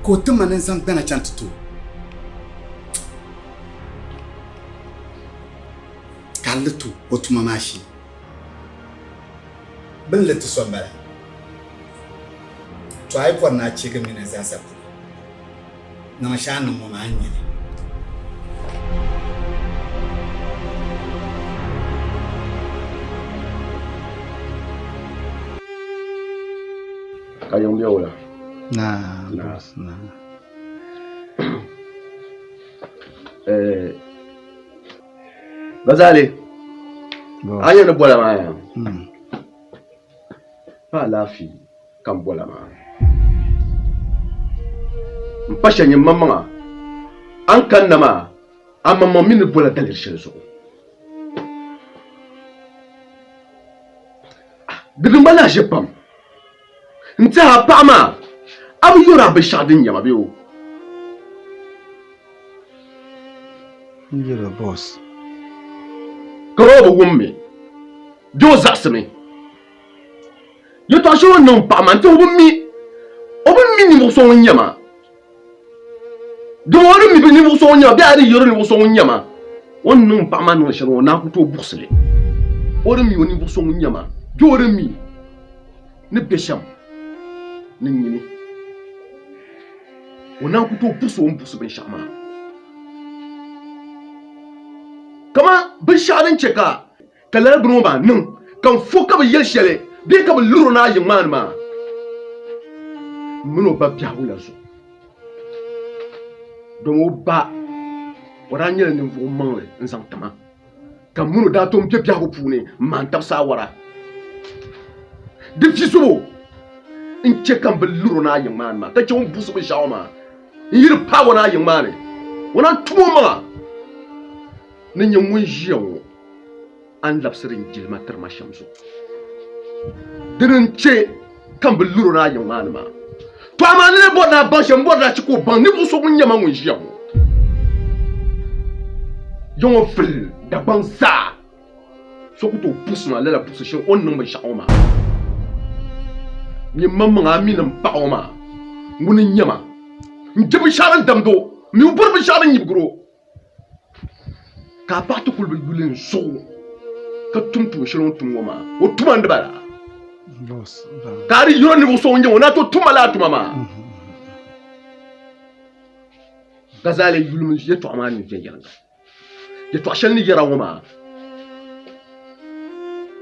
Speaker 2: ka o ti ma ni n zaŋ gbana chaŋ ti ti o. Ka a li ti o tuma maa shee. Bɛ ni li ti so m-bala. To a yi bɔri ni a cheegi m mini n zaasa polo, niŋ shɛli a ni niŋ ŋɔ maa, a ni nya li.
Speaker 4: Ka yiŋ bɛ wula?
Speaker 2: Naa, boss, naa.
Speaker 4: Eh, Gazali, a nyɛ ni bola maa ya? Pa alaafee ka n bola maa. M pa shɛli nyɛ maŋmaŋa a ni kanna maa a maŋmaŋ mi ni bola daliri shɛli zuɣu. Di niŋ ma lahiʒe pam. N tɛha a paɣa maa a bi yɔri a binshɛɣu din nyɛ ma bee o?
Speaker 2: N yɛl o boss.
Speaker 4: Ka o bi wum mi bee o zaɣisimi. Yɛtɔɣ shɛli o ni niŋ paɣa maa n tɛha o bi mi o bi mi ninvuɣ so ŋun nyɛ ma. Dama o ni mi ninvuɣ so ŋun nyɛ ma bee a di yɛri o ninvuɣ so ŋun nyɛ ma, o ni niŋ paɣa maa niŋdi shɛli ŋɔ, o naan ku tooi buɣisi li. O di mi o ninvuɣ so ŋun nyɛ ma bee o di mi ni be shɛm ni nyini, o naan ku tooi buɣisi o ni buɣisi binshɛɣu maa. Kaman binshɛɣu din chɛ ka Ka lala bini ŋɔ maa niŋ ka n fo ka bi yɛli shɛli bee ka bi lir o ni a yiŋ maa ni maa, m mini o ba biɛhigu la zuɣu. Dama o ba, o daa nyɛla ninvuɣ maŋli n-zaŋ ti ma, ka m mini o daa tom be biɛhigu puuni m-maani tab saawara. Di vi zubu n-chɛ ka m bi lir o ni a yiŋ maa ni maa, ka chɛ o ni buɣisi binshɛɣu maa n-yi di paag o ni a yiŋ maa ni. O naan tum omaŋa ni nyɛ ŋun ʒiya ŋɔ. a ni labisiri n jilima tiri ma shɛm zuɣu. Dini n-chɛ ka m bi lir o ni a yiŋ maa ni maa. Tɔ amaa n ni lee bɔri ni a baŋ shɛm, m bɔri ni a chɛ ka o baŋ ninvuɣ so ŋun nyɛ ma ŋun ʒiya ŋɔ. Ya ŋɔ vili Dagbaŋ zaa, so ku tooi buɣisi ma lala buɣisi shɛli o ni niŋ binshɛɣu ŋɔ maa. Nyini maŋmaŋa a mi ni m paɣ o maa, ŋuni n-nyɛ ma. N je binshɛɣu din damd o, m mi bi bɔri binshɛɣu din nyibigir o. Ka a paɣa ti kuli bi yuli n zuɣu ka tum tuun shɛli o ni tum ŋɔ maa, o tuma n-di bala. Ka a di yino ninvuɣ so ŋun nyɛ ŋɔ na tooi tum ma lala tuma maa. Gazali yulimi yɛtɔɣa maa ni viɛnyɛliŋga. Yɛtɔɣ shɛli ni yɛra ŋɔ maa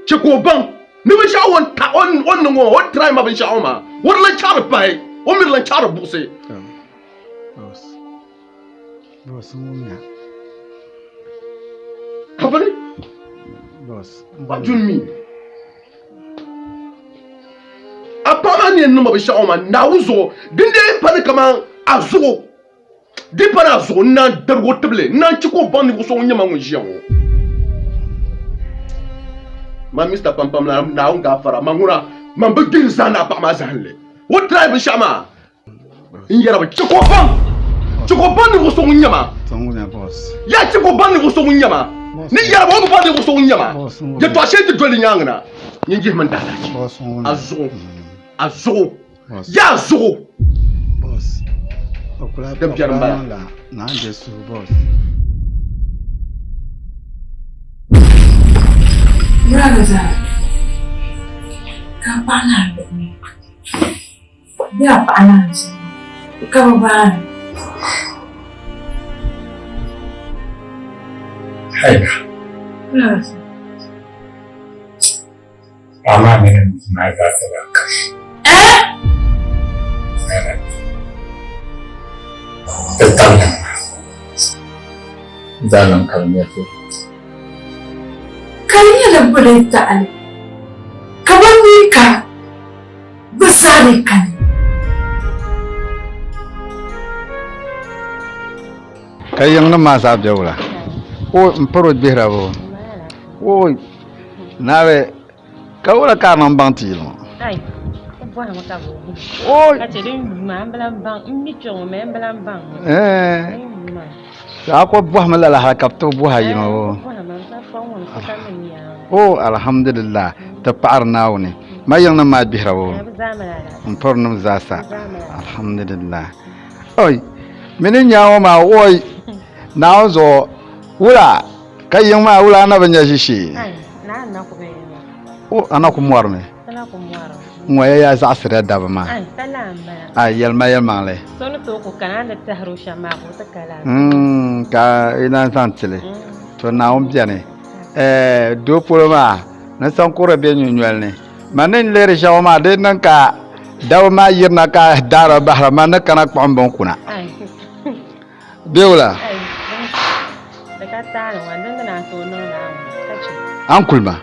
Speaker 4: chɛ ka o baŋ ni binshɛɣu o ni ta o ni niŋ ŋɔ o ni try ma binshɛɣu ŋɔ maa o di lan chaɣiri pahi o mi di lan chaɣiri buɣisi.
Speaker 2: Boss, n wumya.
Speaker 4: Kabili?
Speaker 2: Boss,
Speaker 4: What do you mean? A paɣa maa ni yɛn niŋ ma binshɛɣu maa Naawuni zuɣu din dee pa ni kaman a zuɣu di pa ni a zuɣu n naan darigi o tibili n naan chɛ ka o baŋ ninvuɣ so ŋun nyɛ ma ŋun ʒiya ŋɔ. Man Mr. Pampam la Naawuni gaafara man ŋuna man bi gbihiri zahindi a paɣa maa zahinli o try binshɛɣu maa N yɛra bi chɛ ka o baŋ chɛ ka o baŋ ninvuɣ so ŋun nyɛ ma yaa chɛ ka o baŋ ninvuɣ so ŋun nyɛ ma ni yɛra ba o bi baŋ ninvuɣ so ŋun nyɛ ma yɛtɔɣ shɛli ti doli di nyaaŋa na nyin jihimi n daalahichi a zuɣu a zuɣu yaa a zuɣu din biɛri m-bala.
Speaker 1: Bɛ a paɣa naan zuɣu ka bɛ baai.
Speaker 13: Haida. Paɣa maa mini n bia maa zaa sala kashi.
Speaker 1: Eh?
Speaker 13: Ti tabili maa zaa niŋ ka bɛ nya so.
Speaker 1: Ka di nyɛla boli taɣili ka bɛ mi ka Bɛ zaa ni kani.
Speaker 2: Ka yiŋnim maa zaa be wula? O m pari o gbihira bo? O naabi ka wula ka a niŋ baŋ ti yili ŋɔ?
Speaker 3: Ai, o bɔhimi ka bi wuhi.
Speaker 2: O
Speaker 3: Ka chɛ din yuui maa m bi lan baŋ, m mi kpe ŋɔ mi m bi lan baŋ.
Speaker 2: Ɛɛ.
Speaker 3: Din yuui maa.
Speaker 2: A ko bɔhimi lala hali ka bɛ ti bɔhi a yino.
Speaker 3: Ɛɛ, o bɔhimi n ka fɔŋ ŋɔ n ka mi nyaŋ.
Speaker 2: O alhamdulillah ti paɣiri Naawuni. Ma yiŋnim maa gbihira o.
Speaker 3: Ɛɛ, bɛ zaa mali alaafee.
Speaker 2: M pirinim zaa sa.
Speaker 3: Bɛ zaa mali alaafee.
Speaker 2: Alhamdulillah. Oi, mini nyaŋ ŋɔ maa oi, Naawuni zuɣu wula ka yiŋ maa wula a na bi nya ʒishee?
Speaker 3: Ai, naa n na ku be yiŋ maa.
Speaker 2: O, a na ku mɔrimi.
Speaker 3: Ti na ku mɔrimi.
Speaker 2: N ŋɔ ya yaa zaɣisiriya daba maa.
Speaker 3: Ai, ka laa m-bala.
Speaker 2: Ai, yɛlima yɛlimaŋli.
Speaker 3: So ni tooi ku kana a ni tahiri o shɛm maa ka o ti ka laa.
Speaker 2: Ka yi naan zaŋ ti li. To Naawuni beni. Ɛɛ, doo polo maa, ni saŋkura be nyunyoli ni. Man ni lihiri shɛŋa maa, di niŋ ka Dabba maa yirina ka daara bahira man ni kana kpuɣim bin kuna. Bɛ wula? A ni kuli ma?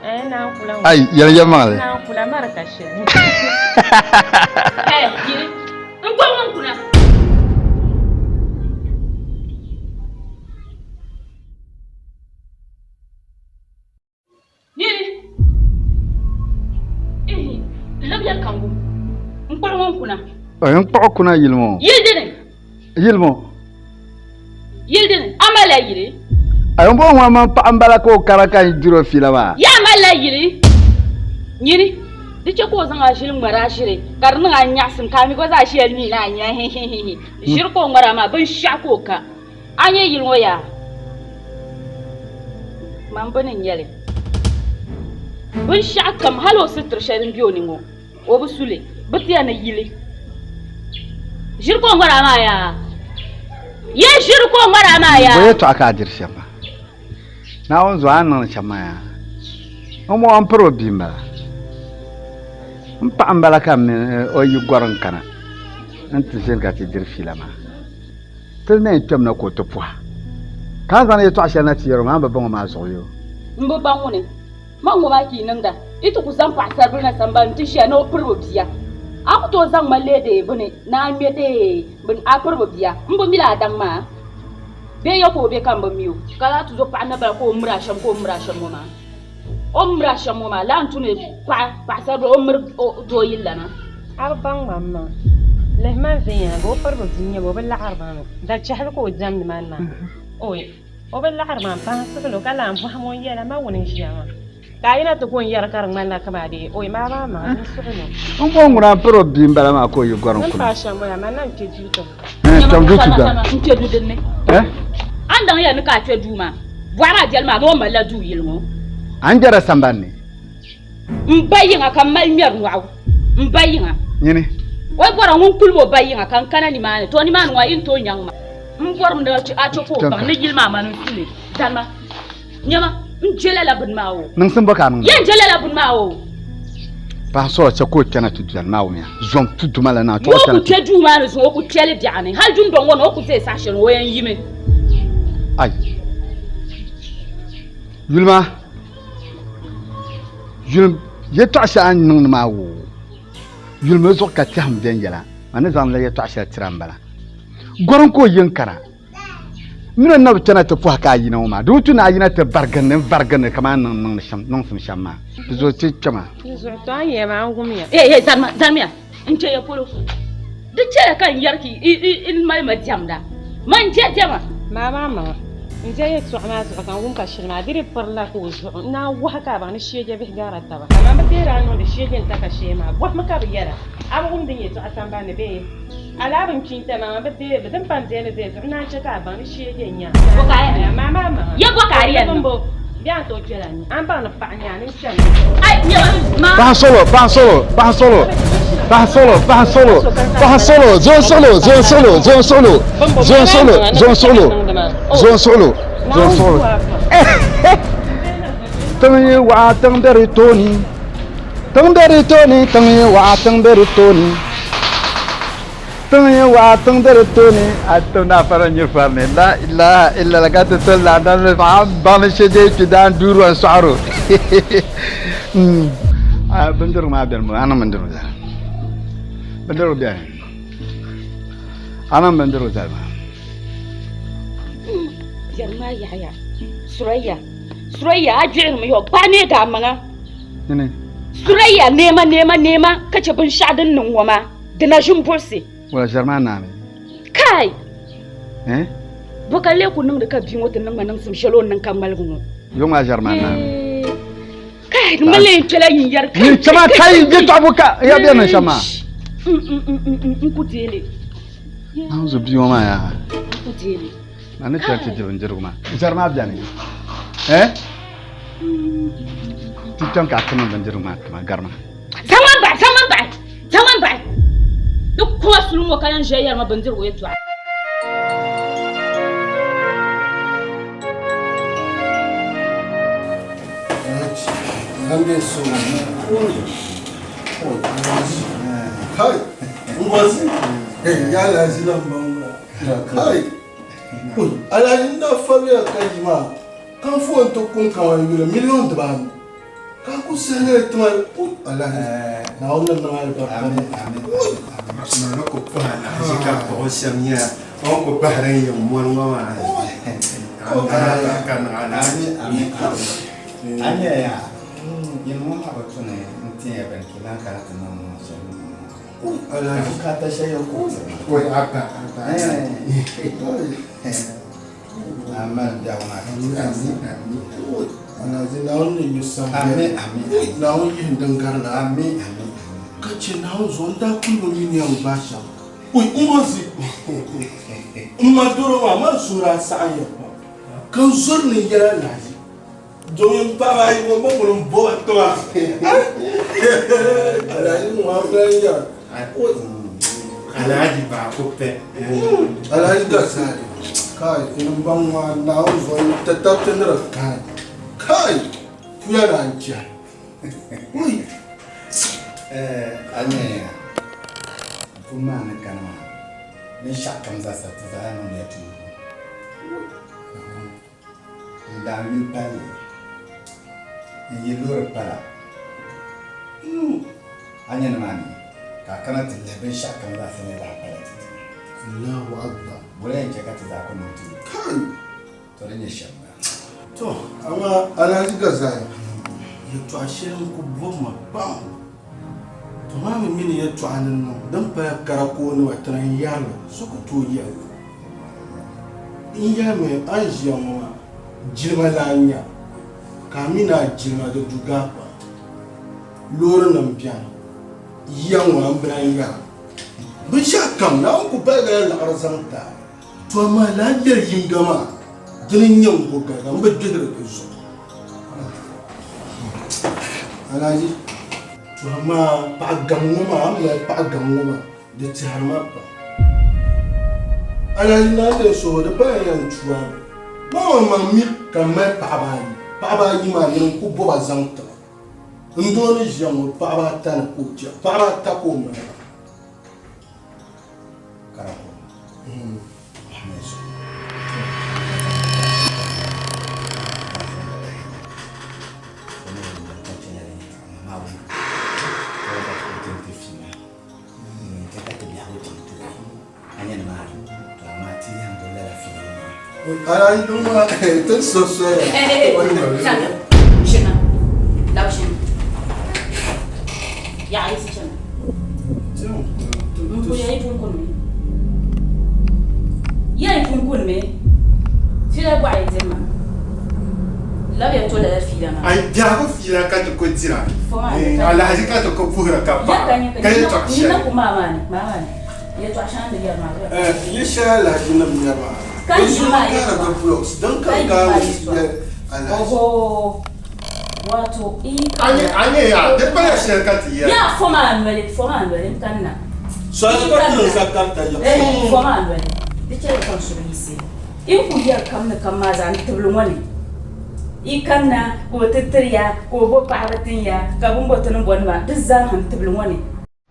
Speaker 2: Ai, yɛli yɛlimaŋli.
Speaker 3: Nini. Ihi, labiya kangu. N kpuɣi ŋun kuna.
Speaker 2: N kpuɣi kuna yili ŋɔ.
Speaker 3: Yili dini.
Speaker 2: Yili ŋɔ.
Speaker 3: Yili dini. A malila yili.
Speaker 2: Ayi n bɔŋɔ ŋɔ man paɣa n bala ka o kara ka n diri o fiila maa.
Speaker 3: Ya malila yili. Nyini. Di chɛ ka o zaŋ a ʒili ŋmari a ʒiri ka di niŋ a nyaɣisim ka a mi gba zaa ʒiya mi ni a nya hihihihi. Ʒiri ka o ŋmari a maa binshɛɣu ka o ka. A nya yili ŋɔ yaa? Man bini n-nyɛ li. Binshɛɣu kam hali o sitiri shɛli din be o ni ŋɔ, o bi su li. Bɛ tiya ni yili. Ʒiri ka o ŋmari a maa yaa? Ye ʒiri ka o ŋmari a maa yaa?
Speaker 2: Bɔ yɛtɔɣa ka a diri shɛm maa? Naawuni zuɣu a ni niŋdi shɛm maa yaa? M bɔŋɔ m piri o bia m-bala. M paɣa m-bala ka m mini o yi gɔri n-kana nti ʒini ka ti diri fiila maa. Ti na yɛn kpɛmina ka o ti pɔha, ka a zaŋdi yɛtɔɣ shɛli na ti yɛr o maa, a ni bi baŋ o maa zuɣu yoo?
Speaker 3: M bi baŋ ŋuni. Man ŋɔ maa ka yi niŋda. Yi ti ku zaŋ paɣisaribila na sambani nti ʒiya ni o piri bɛ bia. A ku tooi zaŋ ma leei dee bini ni a ŋme dee bini a piri bɛ bia. M bi mi la a daŋ maa bee ya ka o be ka m bi mi o. Ka lala tuzo paɣa na bala ka o miri a shɛm ka o miri a shɛm ŋɔ maa. O ni miri a shɛm ŋɔ maa, lala n-tu ni paɣa paɣisaribila o miri doo yililana.
Speaker 14: A bi baŋ ma m ma. Lihi man viɛnyɛliŋga, o piri bi bia n-nyɛ ba, o bi laɣiri ba mi. Dachɛhili ka o diɛmdi man maa. Oi, o bi laɣiri ma, m-pahi suhil o ka lahi bɔhim o n-yɛla, ma wuni n-ʒiya maa? Ka a yina ti ku n-yɛri ka di ŋmanila kaman dee, oi, maa maa maŋa, n suhil
Speaker 2: o. M bɔŋɔ ŋuna m-piri o bia m-bala maa ka o yi gɔrim
Speaker 14: N
Speaker 2: kuna.
Speaker 14: paai shɛm bɔla, man na n-kpe duu tiŋ.
Speaker 2: Eh, kpɛm duu ti gari.
Speaker 3: N kpe du dinni.
Speaker 2: Eh?
Speaker 3: A ni daŋ ya ni ka a kpe duu maa, bɔɣa maa biɛli maa ni o malila duu yili ŋɔ.
Speaker 2: A ni jɛra sambani ni.
Speaker 3: M ba yiŋa ka m mali ŋmɛri nɔɣu. M ba yiŋa.
Speaker 2: Nyini.
Speaker 3: O yi bɔra ŋun kulim o ba yiŋa ka n kana nimaani, to nimaani ŋɔ a yi ni tooi nyaŋ ma. M bɔrimi ni a chɛ ka o baŋ ni yili maa mani n-su li. Danima. Nyama, n je lala bini maa o.
Speaker 2: Niŋsim bɔ ka a niŋ?
Speaker 3: Yɛn je lala bini maa o.
Speaker 2: Paɣa sɔrɔ chɛ ka o kpɛna ti doli maa wumiya. Zom tu duma la naa
Speaker 3: Yoo ku kpe duu maa ni zuŋɔ, o ku kpe li biɛɣu ni. Hali dundɔŋ ŋɔ ni o ku ʒe saha shɛli o yɛn yimi.
Speaker 2: Ai. Yuli maa, yuli yɛtɔɣa shɛli a ni niŋdi maa woo, yulimi zuɣu ka tɛhim viɛnyɛla. A ni zaŋdila yɛtɔɣa shɛli tira m-bala. Gɔrim ka o yi n-kana. Min o na bi kpɛna ti pɔhi ka a yina ŋɔ maa, di bi tu ni a yina ti varigindi n-varigindi kamani a ni niŋdi shɛm niŋsim shɛm maa. Di zuɣu ti kpɛma.
Speaker 14: Di zuɣu to a ni yɛli maa n wumya.
Speaker 3: Hey, hey, zanima, zanimiya, n chɛ ya polo. Di chɛya ka n yɛri ka i mali ma diɛmda. Man je diɛma.
Speaker 14: Maa maa maŋa, n je yɛtɔɣa maa zuɣu ka n wum ka shili maa di di pirila ka o zuɣu n naan wahi ka a baŋ ni sheeje bihi gaara taba. Amaa bɛ deeri a niŋdi sheeje n-ta ka shee maa bɔhimi ka bɛ yɛra. A bi wum din yɛtɔɣa sambani ni bee? Alaa bin kpiin tɛ maa bi deei bi din pa n deeli deei zuɣu naan chɛ ka a baŋ ni shee yɛn nya maa maa maŋa
Speaker 3: Ya bɔ ka a yɛn niŋ?
Speaker 14: Bimbo bɛ a ni tooi kpɛla ni a ni baŋ ni paɣa nya ni n chani.
Speaker 3: Ai nyɛma maa.
Speaker 2: Paɣa solo, paɣa solo, paɣa solo, paɣa solo, paɣa solo, paɣa solo, zon suɣulo, zon suɣulo, zon suɣulo, zon suɣulo, zon suɣulo, zon suɣulo, zon suɣulo. Tiŋ yi waɣa tiŋ be di tooni, tiŋ be di tooni, tiŋ yi waɣa tiŋ be di tooni. Tiŋ yi waɣa tiŋ be di tooni, a tim ni a fara nyiri fari ni la ilaha illallah ka ti toli laadam ni paɣa baŋ ni shee dee kpi daan duuri o n-sɔɣiri o. Bindirigu maa beni a niŋ bindirigu zali. Bindirigu beni a niŋ bindirigu zali maa.
Speaker 3: Biɛri maa yaɣiya Suraya Suraya a gbihirimi yɔ gbaai neegi a maŋa Suraya neema neema neema ka chɛ binshɛɣu din niŋ ŋɔ maa di na ʒin buɣisi.
Speaker 2: Wala ʒɛri maa naami.
Speaker 3: Kai!
Speaker 2: Eh?
Speaker 3: Bɔ ka lee ku niŋdi ka bia ŋɔ ti niŋ ma niŋsim shɛli o ni niŋ ka ŋmaligi ŋɔ?
Speaker 2: Yo ŋɔ a ʒɛri maa naami.
Speaker 3: Kai, di ŋmanila yɛn kpɛla yin yɛri.
Speaker 2: Yin kpɛma kai yɛtɔɣa bo ka ya bɛ niŋ shɛm maa.
Speaker 3: N ku deeli.
Speaker 2: An zo bia ŋɔ maa yaa.
Speaker 3: N ku deeli.
Speaker 2: Ma ni chɛri ti di bindirigu maa. Ʒɛri maa bɛni. Eh? Ti kpɛm ka a ti niŋ bindirigu maa tima garima.
Speaker 3: Zaŋ man bahi, zaŋ man bahi, zaŋ man bahi. Di kuma suli ŋɔ ka yɛn ʒiya yɛri ma bindirigu yɛtɔɣa.
Speaker 15: Kai, Ngozi, ya Alhaji lan baŋ ŋuna. Kai, Alhaji n daa fariya ka yi maa, ka n foon ti kuŋ kaman yuli miliyon dibaanu. Ka a ku sahi ti ma, Alhaji, Naawuni ni niŋ alibarika niŋ.
Speaker 2: Amin, amin, amin. Ma ni ku puhi Alhaji ka kpuɣi o shɛm nyɛla o ni ku bahiri n yiŋ mɔni ŋɔ maa. Alibarika niŋ Alhaji. Amin, amin. A nya yaa, yin ŋɔ maa bi tu ni n tin ya bini ka yi lan kana ti niŋ niŋ shɛli niŋ ŋɔ. Ka bukaata shɛli yɛn ku tiri ma. Oi, abba, abba. A mali biɛhigu maa ka ti kasi. Amin, amin.
Speaker 15: Alhaji Naawuni ni yu sam
Speaker 2: Amin, amin.
Speaker 15: Naawuni yihim din gari la.
Speaker 2: Amin, amin.
Speaker 15: Ka che Naawuni zuɣu n daa kuli bi mi ni yɛn gbaai shɛm. Oi, Ngozi! M ma doro maa, man suhuri a saɣim ya pam. Ka n zori ni n yɛli Alhaji domin m paɣaba ayi ŋɔ m ba ŋuni m-bo ba tiŋa. Alhaji ŋɔ a bi lan yɛra.
Speaker 2: Alhaji baako pɛ.
Speaker 15: Alhaji Gazali, kai n baŋ ŋɔ a Naawuni zuɣu n ti tabiti ni di kani. Kai puya naan chɛhi. Ui!
Speaker 2: A nya ya, pum maa ni kani maa, binshɛɣu kam zaa sa ti zaa niŋdiya tuuba. N daa yuli palli, n yi loori pala. A nya nimaani ka a kana ti lihi binshɛɣu kam zaa sa nyɛ zaɣ pala ti ti.
Speaker 15: Allahu Akbar.
Speaker 2: Boli yɛn chɛ ka ti zaa ku niŋ ti yuli.
Speaker 15: Kai!
Speaker 2: To di nyɛ shɛm maa.
Speaker 15: To, amaa Alhaji Gazaya, yɛtɔɣ shɛli n-ku bɔbi ma pam. To maa mi mini yɛtɔɣa ni niŋ din pala karakoonima ti ni yɛri li, so ku tooi yɛli li. N yɛlimi a ni ʒiya ŋɔ maa, jilima la a nya, ka a mi ni a jilima di du gaakpa. Loorinima beni, yiya ŋɔ a ni bi lan yɛra. Binshɛɣukam, Naawuni ku baligila liɣiri zaŋ ti a. To amaa lala yɛli yiŋga maa, dini n-nyɛ n go gariga, m bi gbihiri di zuɣu. Alhaji, to amaa paɣa gaŋ ŋɔ maa, a ni mali paɣa gaŋ ŋɔ maa, Di tɛhiri ma pam. Alhaji Naa Dee Soho di pala yɛn tu a mi. Ma maŋmaŋ mi ka m mali paɣaba ayi. Paɣaba ayi maa nyini n-ku bo ba zaŋ ti ma. N doo ni ʒiya ŋɔ paɣaba ata ni ka o chɛ, paɣaba ata ka o mali ba.
Speaker 2: Karako, Ahmed zuɣu.
Speaker 7: Biɛhigu fiila ka ti ku dira, alahichi ka ti ku puhira ka paɣira, ka yɛtɔɣ shɛli.
Speaker 15: Yi shɛli alahichi nim nyɛri maa, di zuɣu kaara di blocks din ka gaani yɛli alahichi.
Speaker 7: A nya yaa, di pala shɛli ka ti yɛra.
Speaker 15: Soli ka ti niŋ zakarita yaɣa.
Speaker 3: Yi ku yɛri kam ni kam maa zaa n tibili ŋɔ ni yi kanna ka o ti tiri ya ka o bo paɣaba tin ya ka bɛ ni bo ti ni bɔni maa di zaa ha n tibili ŋɔ ni.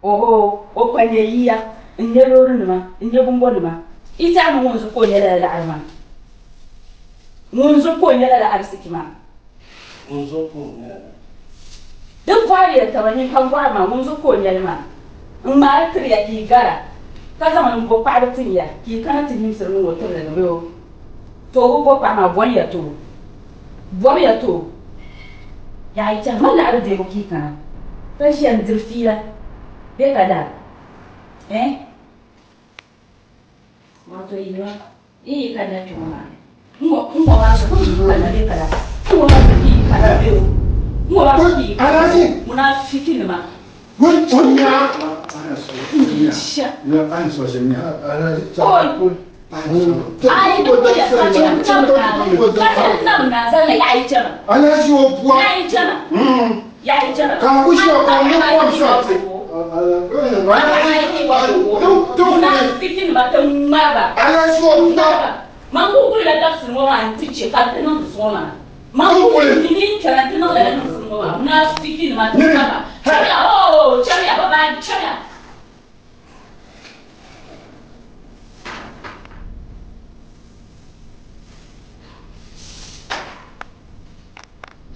Speaker 3: Oho, o kpa nyɛ yiya, n-nyɛ loorinima, n-nyɛ bumbɔnima. Yi tɛhi ni ŋun zuɣu ka o nyɛ lala laɣiri maa? Ŋun zuɣu ka o nyɛ lala ariziki maa?
Speaker 15: Ŋun zuɣu ka o nyɛ lala.
Speaker 3: Di bɔhiri ya taba nyin ka bɔhiri maa, ŋun zuɣu ka o nyɛ li maa? N ŋmaari tiri ya ka yi gara, ka zaŋ li m-bo paɣiba tin ya ka yi kana ti nyimsiri niŋ o tibili ni bɛ o to o bi bo paɣa maa, bɔn ya ti o. Bɔm ya ti o. Yaha yi tɛhi ma laɣiri deebu ka yi kana ka ʒiya n-diri fiila bee ka lara? Eh? Wato yi ma yi yi kanna kpe ŋɔ maa ni n-ŋɔ n-ŋɔ maa zuɣu yi kanna bee ka lara n-ŋɔ maa zuɣu yi kanna bee o n-ŋɔ maa zuɣu yi kanna munaafikinima.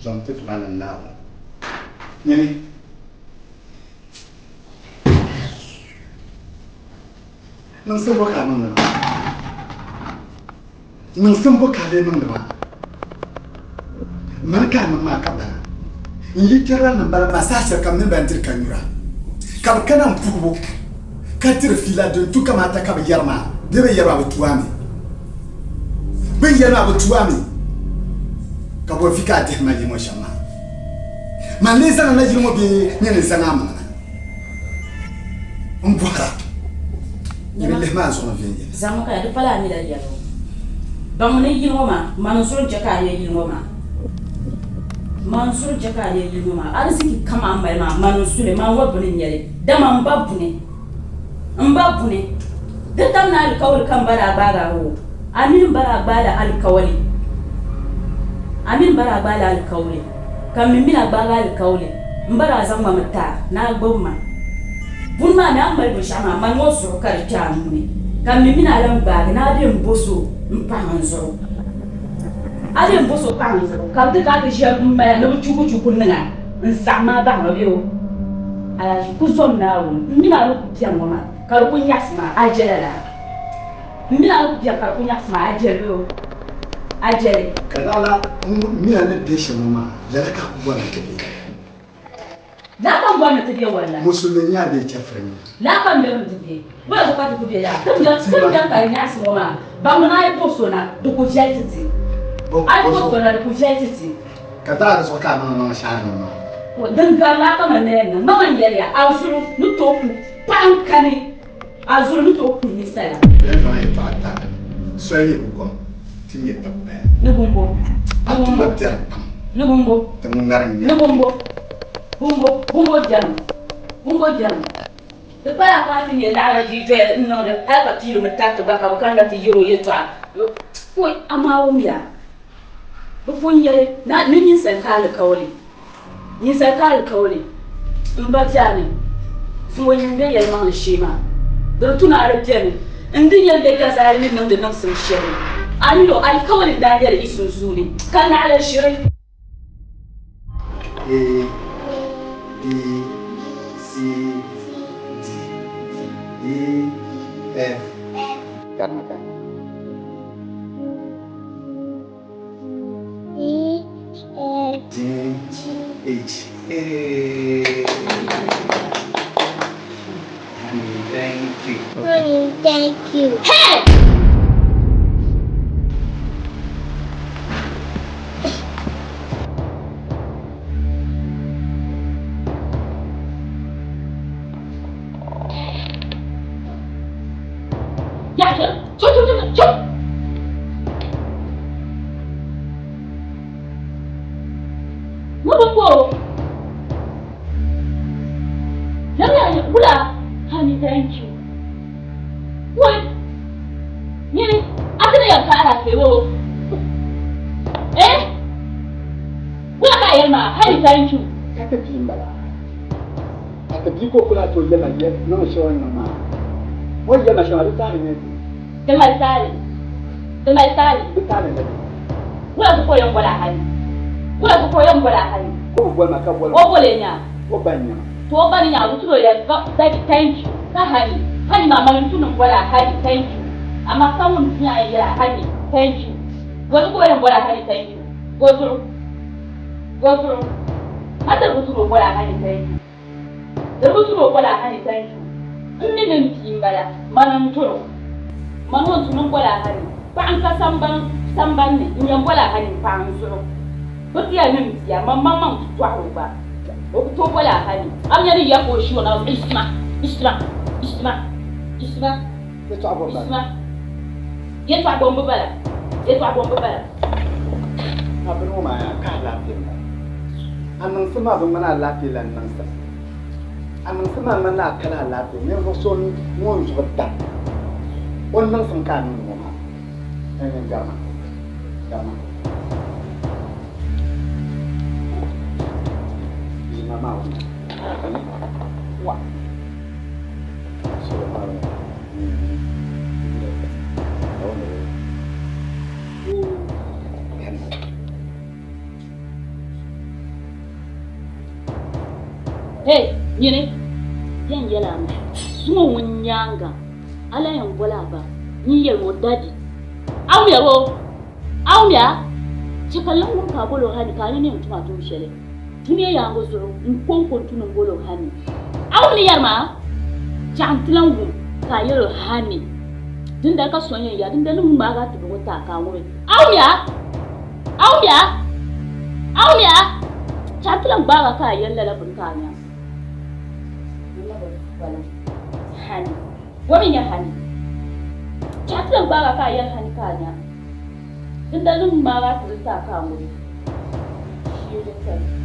Speaker 2: Zom ti Duuma ni Naawuni. Nyini. Niŋsim bɔ ka a niŋdi maa? Niŋsim bɔ ka a lee niŋdi maa? Mani ka a niŋ maa ka bana. N yi kpɛrila ni m-bala maa saha shɛli ka m mini ba n-diri ka nyura, ka bɛ kana m-puhibu ka diri fiila din tu kamaata ka bɛ yɛri maa bee bɛ yɛri maa bi tu a mi. Bɛ ni yɛri maa bi tu a mi. Ka bɔ vi ka a dihi ma yili ŋɔ shɛm maa? Man lee zaŋ a na yili ŋɔ bee nyini n-zaŋ a maŋ na? M bɔhira, nyini lihi maa zuɣu ni viɛnyɛla.
Speaker 11: Zaŋmi ka ya di pala a mi la yɛli o. Baŋmi ni yili ŋɔ maa, man n zuɣu n-chɛ ka a nya yili ŋɔ maa. Man n zuɣu n-chɛ ka a nya yili ŋɔ maa. Ariziki kam a ni mali maa, man n-su li, man ŋɔ buni n-nyɛ li, dama m ba buni. M ba buni. Di tam ni alikauli ka m ba daa gbaag a o. A mini m ba daa gbaai la alikauli. A mini m ba daa gbaai la alikauli, ka m mi min a gbaagi alikauli. M ba daa zaŋ ma mi ti a ni a gbibi ma. Buni maa mi a ni mali binshɛɣu maa, mani ŋɔ zuɣu ka di kpe a nuu ni, ka m mi min a lan gbaagi ni a be m-bo so m-pahi n zuɣu. A be m-bo so pahi n zuɣu, ka bɛ ti ka a ti ʒiɛm m-mali a ni bɛ chukuchuku niŋ a n-saɣim a bahi ma bee o? Alhaji, ku zom Naawuni, m mini a ni ku beni ŋɔ maa, ka di ku nyaɣisi ma a jɛla laa. M mini a ni ku beni ka di ku nyaɣisi ma a jɛli bee o? A jɛli.
Speaker 2: Ka naɣila m mini a ni be shɛm ŋɔ maa, lala ka a ku bɔri ni ti be.
Speaker 11: Laa ka m bɔri ni ti be walla?
Speaker 2: Musulimi n-nyɛ a bee chɛfiri n-nyɛ a?
Speaker 11: Laa ka m bɔri ni ti be. Wula zuɣu ka ti ku be yaa? Ti ni beni ka di nyaɣisi ŋɔ maa, baŋmi ni a yi bo so na, di ku viɛli ti ti. A yi bo so na, di ku viɛli ti ti.
Speaker 2: Ka daa di zuɣu ka a niŋ niŋ shɛhira ŋɔ maa?
Speaker 11: Din gari laa ka man na yɛn niŋ. Mama n-yɛli ya, a zuɣu ni tooi ku paɣa n-kani, a zuɣu ni tooi ku ninsala.
Speaker 2: Bɛ ni zaŋ yɛtɔɣa tari soli yi bi gom ti nyɛ tib baya.
Speaker 11: Ni bumbo.
Speaker 2: A tuma biɛri pam.
Speaker 11: Ni bumbo.
Speaker 2: Ti ŋari n-nyɛ.
Speaker 11: Ni bumbo. Bumbo. Bumbo biɛrim. Bumbo biɛrim. Di pala ka a ti nyɛ laɣiri di doya n-niŋdi hali ka piiri mi tariti gba ka bɛ kanna ti yɛr o yɛtɔɣa. Koi, amaa wumya, bɛ pun yɛli ni ninsal ka alikauli, ninsal ka alikauli m ba bia ni zuŋɔ nyin be yɛlimaŋli shee maa, di di tu ni a di beni n-di yɛn be Gazali ni niŋdi niŋsim shɛli. A ni lo alikauli n-daa nyɛli yi sunsuuni ka naɣila ʒiri.
Speaker 2: A B C D E F.
Speaker 16: E F
Speaker 2: G H A. Honey, thank you.
Speaker 16: Honey, thank you.
Speaker 11: Hey! Honey, thank you. What? Nyini, a ti ni yɛn ka alaafee o. Eh? Wula ka a yɛli maa? Honey, thank you.
Speaker 2: Ka ti bia m-bala. Ka ti bia ka o ku lahi tooi yɛli ma yɛli niŋ shɛli o ni niŋ maa. O ni yɛli ma shɛm maa, di taali n-nyɛ di.
Speaker 11: Di mali taali. Di mali taali.
Speaker 2: Di taali n-nyɛ di.
Speaker 11: Wula zuɣu ka o yɛn boli a honey? Wula zuɣu ka o yɛn boli a honey?
Speaker 2: Ka o bi boli ma ka boli
Speaker 11: O boli n nya.
Speaker 2: O ba n-nya ma.
Speaker 11: To o ba ni nya a, di tu ni o yɛli daddy thank you ka honey. Honey maa mani n-tu ni m boli a honey thank you. Amaa ka ŋun ti nya a yɛn yɛli a honey thank you. Bɔ zuɣu ka o yɛn boli a honey thank you? Bɔ zuɣu? Bɔ zuɣu? A diri bi tu ni o boli a honey thank you. Diri bi tu ni o boli a honey thank you. M mi ni m bia m-bala, mani n-duri o. Mani o n-tu ni m boli a honey. Paɣa n-ka sambani ni n-yɛn boli a honey m-paɣa n zuɣu. Bɛ ti yɛli ni m bia, man maŋmaŋ ti tɔhiri o gba. O ku tooi boli a honey. A mi nya ni ya ka o ʒi o naba zuɣu, Isima! Isima! Isima! Isima! Isima! Yɛtɔɣa bɔmbu bala. Yɛtɔɣa bɔmbu bala.
Speaker 2: A bini ŋɔ maa yaa ka alaafee m-bala. A niŋsim maa bi ŋmani alaafee lan niŋsim. A niŋsim maa ŋmanila a kali alaafee ninvuɣ so ŋun zuɣu dam o niŋsim ka a niŋdi ŋɔ maa. Ɛɛn garima, garima. Ʒima maa wuna. Wa. Solo maa wuna.
Speaker 11: Hey, nyini, yɛn yɛl a mi, zuŋɔ ŋun nyaaŋa, a lan yɛn boli a ba, nyin yɛlim o daddy. A wumya boo? A wumya? Chɛ ka n lan wum ka a bol o honey ka a ni ni yɛn tum a tuun shɛli dunia yaaŋa zuɣu n kɔŋko n-tu ni m bol o honey. A wum ni yɛri maa? Chaɣ n-ti lan wum ka a yɛl o honey. Dindali ka so n-yɛn ya, dindali ni ŋun ŋmaag a tibigu ti a ka a ŋubi. A wumya? A wumya? A wumya? Chaɣ n-ti lan gbaag a ka a yɛli lala bini ka a nya. Honey. Bo mi nya honey? Chaɣ n-ti lan gbaag a ka a yɛli honey ka a nya. Dindali ni ŋun ŋmaag a tibili ti a ka a ŋubi. Shee kali.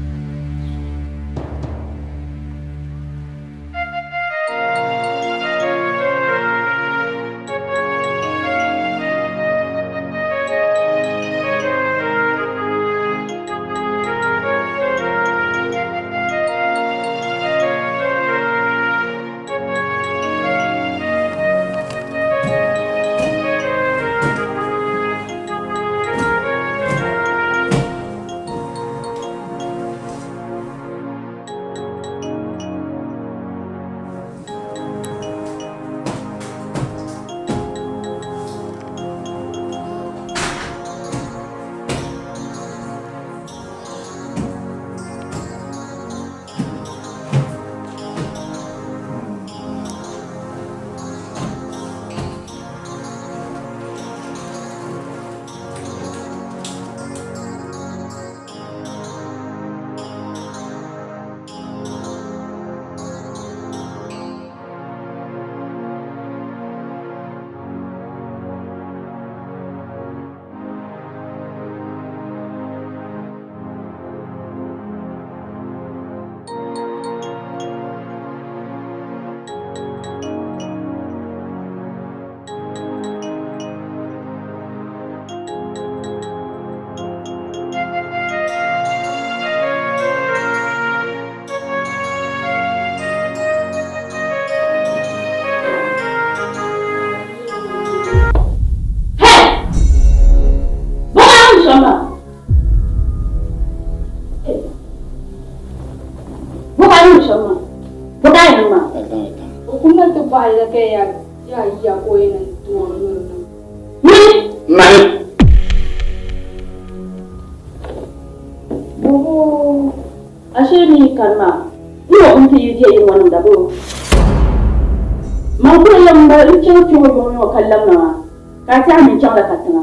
Speaker 11: Ka a tɛhi ni n chaŋla katiŋa?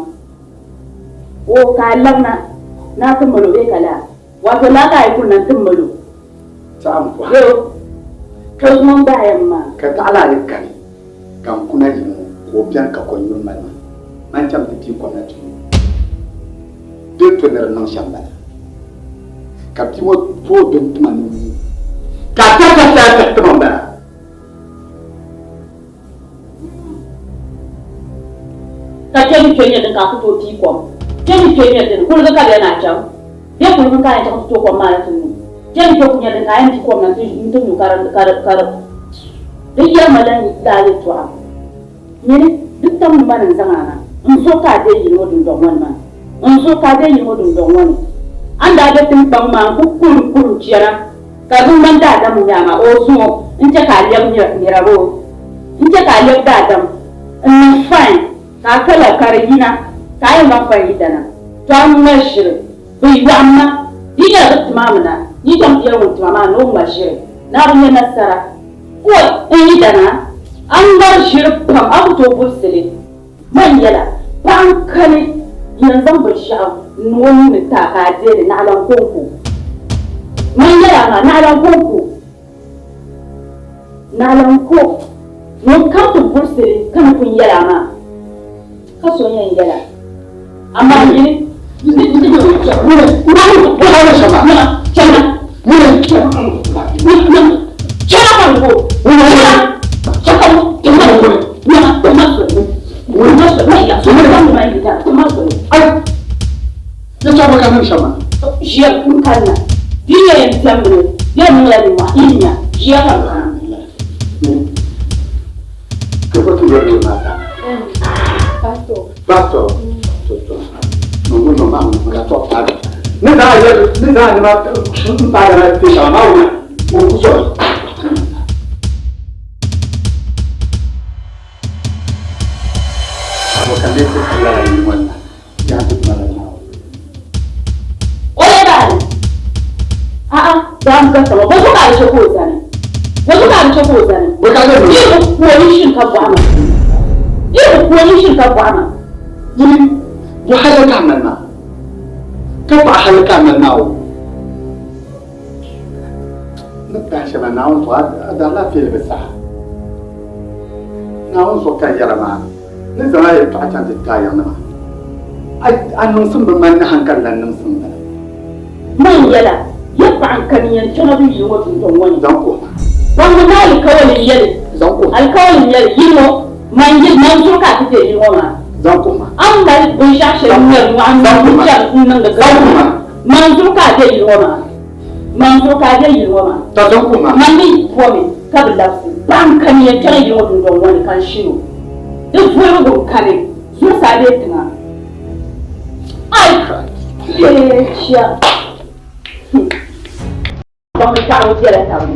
Speaker 11: Oo, ka a labina ni a ti mal o bee ka laa? Wato laa ka a yi kulina nti mal o.
Speaker 2: Saɣim pɔhim.
Speaker 11: Yoo, ka zuŋɔ n-gbaai ya m-maa.
Speaker 2: Ka taɣila a yi kani, ka n kuna yi ŋɔ, ka o beni ka kɔnyuri mali ma, man cham ti pii kom na ti nyu. Di ni to ni di niŋ shɛm bala. Ka bia ŋɔ tooi bini tima ni nyu. Ka a tɛhi ka ti a tɛhi tima m-bala.
Speaker 11: Ka kpe ni kpe nyɛ din ka a ku tooi pii kom. Kpe ni kpe nyɛ din kuligi ka bɛ na chaŋ. Bɛ kuligi ka a yɛn chaŋ ti tooi kom maa na ti nyu. Kpe ni kpe ku nyɛ din ka a yɛn pii kom na nti nyu ka di ka di ka di di yɛrima lan laa yɛltɔɣa. Nyini, di tam ni mani n-zaŋ a na n-zo ka a deei yili ŋɔ dundɔŋ ŋɔ ni maa. N-zo ka a deei yili ŋɔ dundɔŋ ŋɔ ni. A ni daa be tiŋkpaŋ maa n-ku kurim kurim chana. Ka di ŋmani daadam n-nyɛ a maa, o zuŋɔ n-chɛ ka a lɛbi nira boo? N-chɛ ka a lɛbi daadam n-niŋ fain ka a kala ka di yina ka a yɛn zaŋ fain yidana? To a ŋma ʒiri, bɛ yɔɣim ma, di yi nyɛla bɛ tim a mi na, n yi chaŋ ti yɛli ŋun tim a maa ni o ŋma ʒiri ni a bi nya nasara. Oi, n yidana, a ŋmari ʒiri pam, a ku tooi burisi li. Man yɛla, paɣa n-kani yɛn zaŋ binshɛɣu n-niŋ o nuu ni ti a ka a deei li, naɣilan kɔŋko. Man yɛla maa, naɣilan kɔŋko. Naɣilan ko ŋun kam ti burisi li ka ni pun yɛl a maa, ka so n-yɛn yɛl a. Amaa nyini,
Speaker 2: Pastor, ni daa yɛli ni daa nima n paagi na ti shɛŋa maa wuna. O ku zɔri. Abokan dai sai Allah ya yi wannan. Ya fi mara nawa.
Speaker 3: O ya ba ni. A'a, za mu gasa ba. Wasu ka da ko zani. Wasu ka da ko zani.
Speaker 2: Wai ka ga me?
Speaker 3: Yi ku wani shin ka bwana. Yi ku wani shin ka bwana.
Speaker 2: Yini bu halaka man ma. Ka pa halaka man ma o. Ni pahi shɛba Naawuni zuɣu a daalaafee li bi saha. Naawuni zuɣu ka n yɛra maa ni zaŋ a yɛltɔɣa chaŋ ti ti a yaŋnima. A niŋsim bi mali ni hankali lan niŋsim m-bala.
Speaker 3: Man yɛla, ya paɣa n-kani yɛn chaŋ bɛ yili ŋɔ dundɔŋ ŋɔ ni.
Speaker 2: Zaŋ kuhi ma.
Speaker 3: Baŋmi ni alikawali n-yɛli.
Speaker 2: Zaŋ kuhi ma.
Speaker 3: Alikawali n-yɛli yili ŋɔ, man yili, man zuɣu ka a ti deei yili ŋɔ maa.
Speaker 2: Zaŋ kuhi ma.
Speaker 3: A ni mali binshɛɣu shɛli ŋ-ŋmɛri nyɔɣu n-niŋdi chani n-niŋdi
Speaker 2: Zaŋ kuhi ma.
Speaker 3: Man zuɣu ka a deei yili ŋɔ maa. Man zuɣu ka a deei yili ŋɔ maa.
Speaker 2: Ka zaŋ kuhi ma.
Speaker 3: Man mi bomi ka bi labisi. Paɣa n-kani yɛn chaŋ yili ŋɔ dundɔŋ ŋɔ ni ka n shini o. Di vuhirigu n-kani zuɣusaa bee tiŋa. Ai! Chia! Baŋmi paɣibu bela taba ni.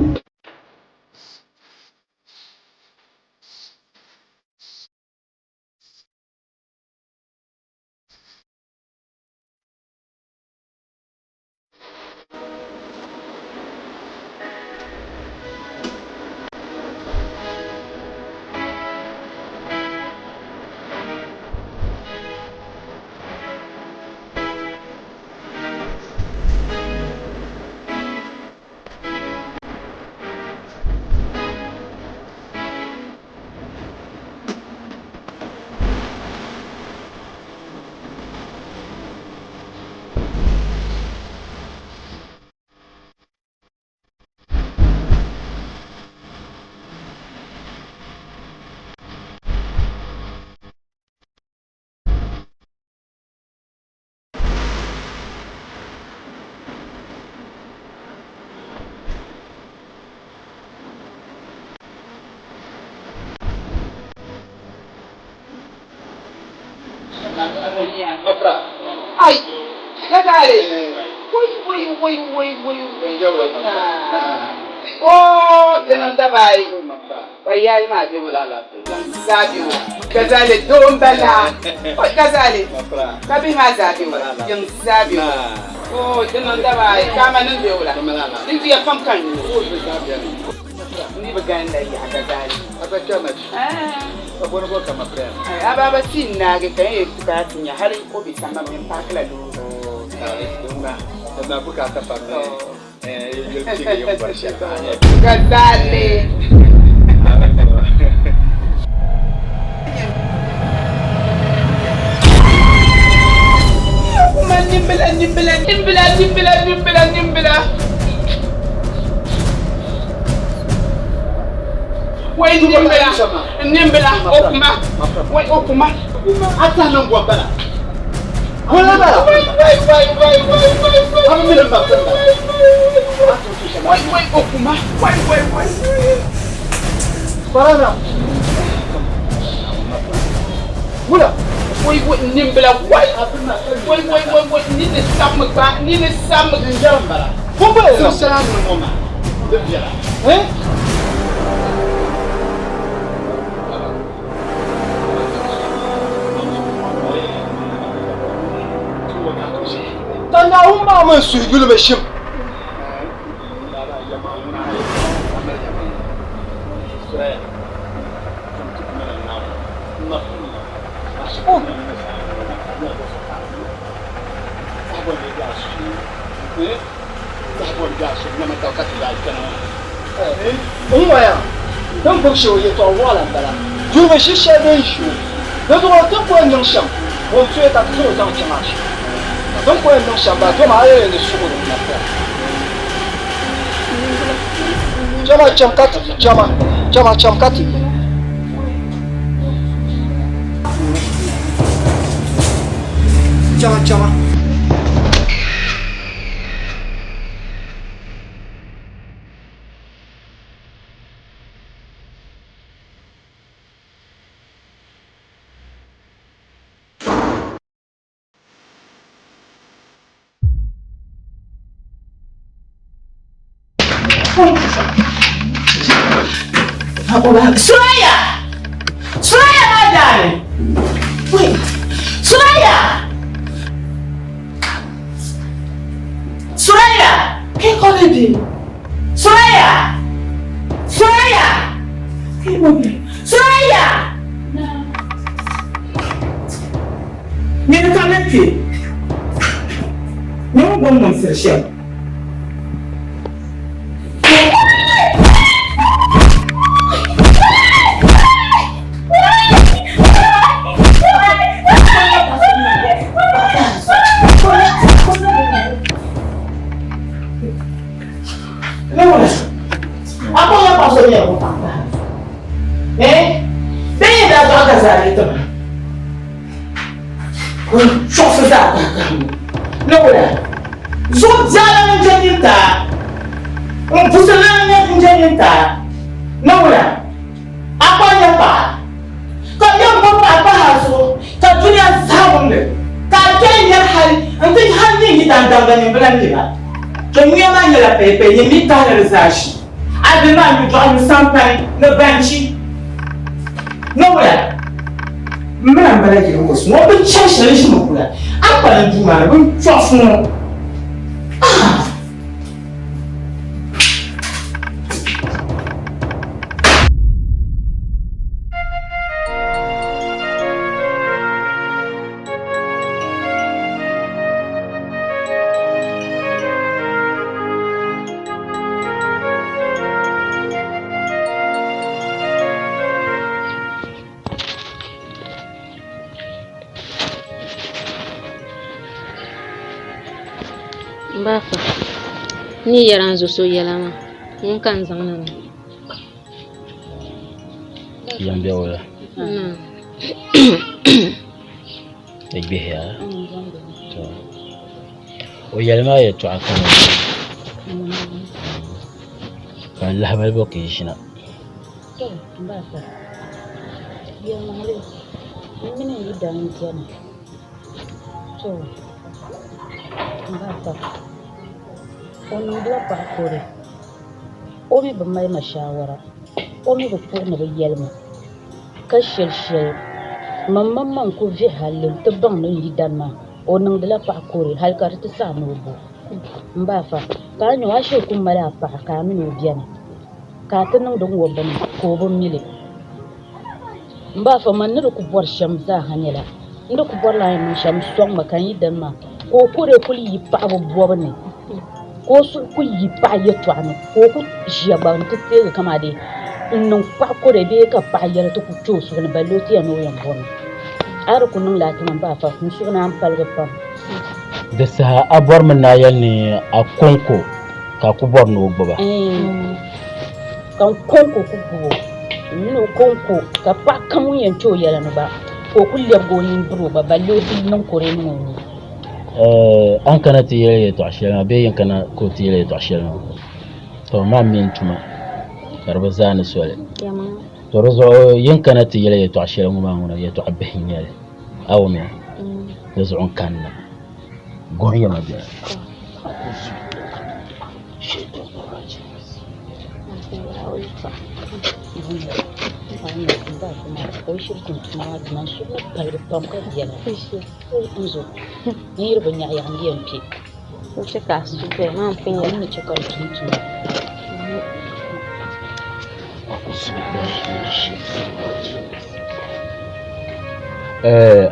Speaker 6: Ai, ka kare. Wai wai wai wai wai. Oh, dinan da bai. Bai yayi ma bi wala. Zabi wo. Gazale don bala. Oh, gazale. Ka bi ma zabi wo. Yin zabi wo. Oh, dinan da bai. Kama nan be wala. Din biya fam kan ni. Ni ba gan da ya gazale. Ababa ti naagi ka n yɛn ti ka ti nya hali o bi samba min paaki la loori. Gazali. Kuma nimbila nimbila nimbila nimbila nimbila nimbila. Wai nimbila nimbila o kuma wai o kuma.
Speaker 7: A tahi niŋ bɔ bala. Wala bala.
Speaker 6: Wai wai wai wai wai wai wai.
Speaker 7: A bi mi ni ma pini bala.
Speaker 6: Wai wai o kuma wai wai wai.
Speaker 7: Farana. Wula.
Speaker 6: Wai wai nimbila wai. Wai wai wai wai ni ni sabimi gba ni ni sabimi.
Speaker 7: N yɛri m bala. Pumpɔŋ niŋ shɛli a ni niŋ ŋɔ maa di viɛla. Eh? Ka Naawuni maa mi n-suhi yulimi shim. N waya, din gbubi shee o yɛtɔɣ wɔɣila m-bala. Yulimi shi shɛli din ʒi o. Di zuɣu ti ni ku yɛn niŋ shɛm, bɔ n-tuya ka ti zaŋ o zaŋ chaŋ a shee? Ka bɛ ni ku yɛn niŋ shɛm baa, dama a yɛli ni suɣuri n-na pɔri. Chama cham ka ti yi, chama, chama cham ka ti yi. Chama chama.
Speaker 6: Suraya! Suraya maa daani! Suraya! Suraya! Ke kɔli bi? Suraya! Suraya! Ke kɔli bi? Suraya! Nini ka na kpe. Nyɛ ŋun gbubi muŋsiri shɛm. Chɔɣisi zaa kahi kahi ni wula zuɣu biɛla n je nyintaa n pusi lan nyɛ n je nyintaa ni wula a kpa nyɛ paɣa ka yɛn gbubi paɣa pahi a zuɣu ka dunia zaa wumli ka a kpɛri nyɛri hali n ti hali nyɛ yidandamba nyin bi lan mi ba to nyuya maa nyɛla payipay nyin mi tahili di zaa ʒi a bihi maa nyu dɔɣu nyu sampani ni banchi ni wula M mi na m-bala yili ŋɔ ŋɔ bi chani shɛli ʒimi kula a kpalim duu maa ni bin chɔɣisi ŋɔ. Ah!
Speaker 11: M ba afa, n ni yɛri a ni zo so yɛla maa, ŋuni ka n zaŋ na maa.
Speaker 17: Yɛm bɛ wula? Di gbihiya. To o yɛli maa yɛltɔɣa kam ka n lahabali bɔ ka yi ʒina.
Speaker 11: To m ba afa, yɛlimaŋli m mini n yidana m-beni. To m ba afa, o niŋdila paɣa kɔre, o mi bi mali ma shaawara, o mi bi puhi ni bɛ yɛli ma ka shɛli shɛli man maŋmaŋ ku vihi halli nti baŋ ni n yidana maa o niŋdila paɣa kɔre hali ka di ti saɣi ni o bo. M ba afa, ka a nya o a shiri ku mali a paɣa ka a mini o beni. Ka a ti niŋdi ŋ-ŋɔ bini ka o bi mi li. M ba afa, man ni di ku bɔri shɛm zaa ha nyɛla, n di ku bɔrila a ni niŋ shɛm n-sɔŋ ma ka n yi dini maa, ka o kɔre kul yi paɣibu bɔbu ni, ka o suhu kul yi paɣa yɛtɔɣa ni, ka o ku ʒiya gba nti teegi kaman dee n-niŋ paɣa kɔre bee ka paɣa yɛli ti ku kpe o suhu ni balli o ti yɛn ni o yɛn bɔmi. A di ku niŋ lala ti ma m ba afa, n suhu naan paligi pam.
Speaker 17: Di saha a bɔrimi ni a yɛli ni a kɔŋko ka a ku bɔri ni o gbuba.
Speaker 11: Ka n kɔŋko ku gbib o, m min o kɔŋko, ka paɣ kam ŋun yɛn kpe o yɛla ni gba, ka o ku lɛbig o nini bir o gba, balle o ti niŋ kɔre niŋ o nuu.
Speaker 17: A ni kana ti yɛli yɛtɔɣ shɛli maa bee yin kana ka o ti yɛli yɛtɔɣ shɛli maa, tɔ maa mi n tuma ka di bi zaani soli. Tɔ di zuɣu yin kana ti yɛli yɛtɔɣ shɛli ŋɔ maa ŋuna yɛtɔɣ bihi n-nyɛ li. A wumya? Di zuɣu n kanna. Guhi yɛma bɛla.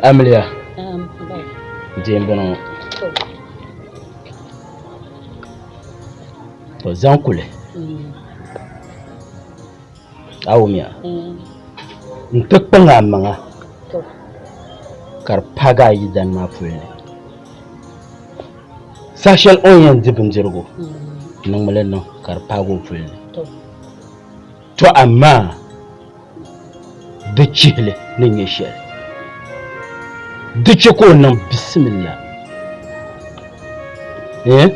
Speaker 17: Amiliya deemba ŋɔ to zaŋ kuli a wumya n ti kpaŋ a maŋa ka di paagi a yidana maa puli ni saha shɛli o ni yɛn di bindirigu niŋmi li niŋ ka di paagi o puli ni to amaa di chihili ni nyɛ shɛli di chɛ ka o niŋ bisimila eh,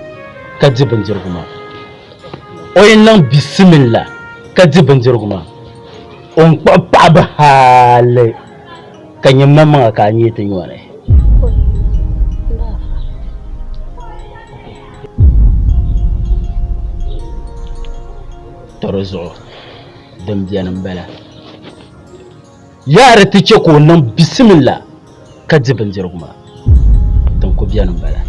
Speaker 17: ka di bindirigu maa o yi niŋ bisimila ka di bindirigu maa o ni kpuɣi paɣaba hali ka nyɛ maŋmaŋa ka a nyee ti nyɔri To di zuɣu din beni m-bala. Yaa di ti chɛ ka o niŋ bisimila ka di bindirigu maa, din ku beni m-bala.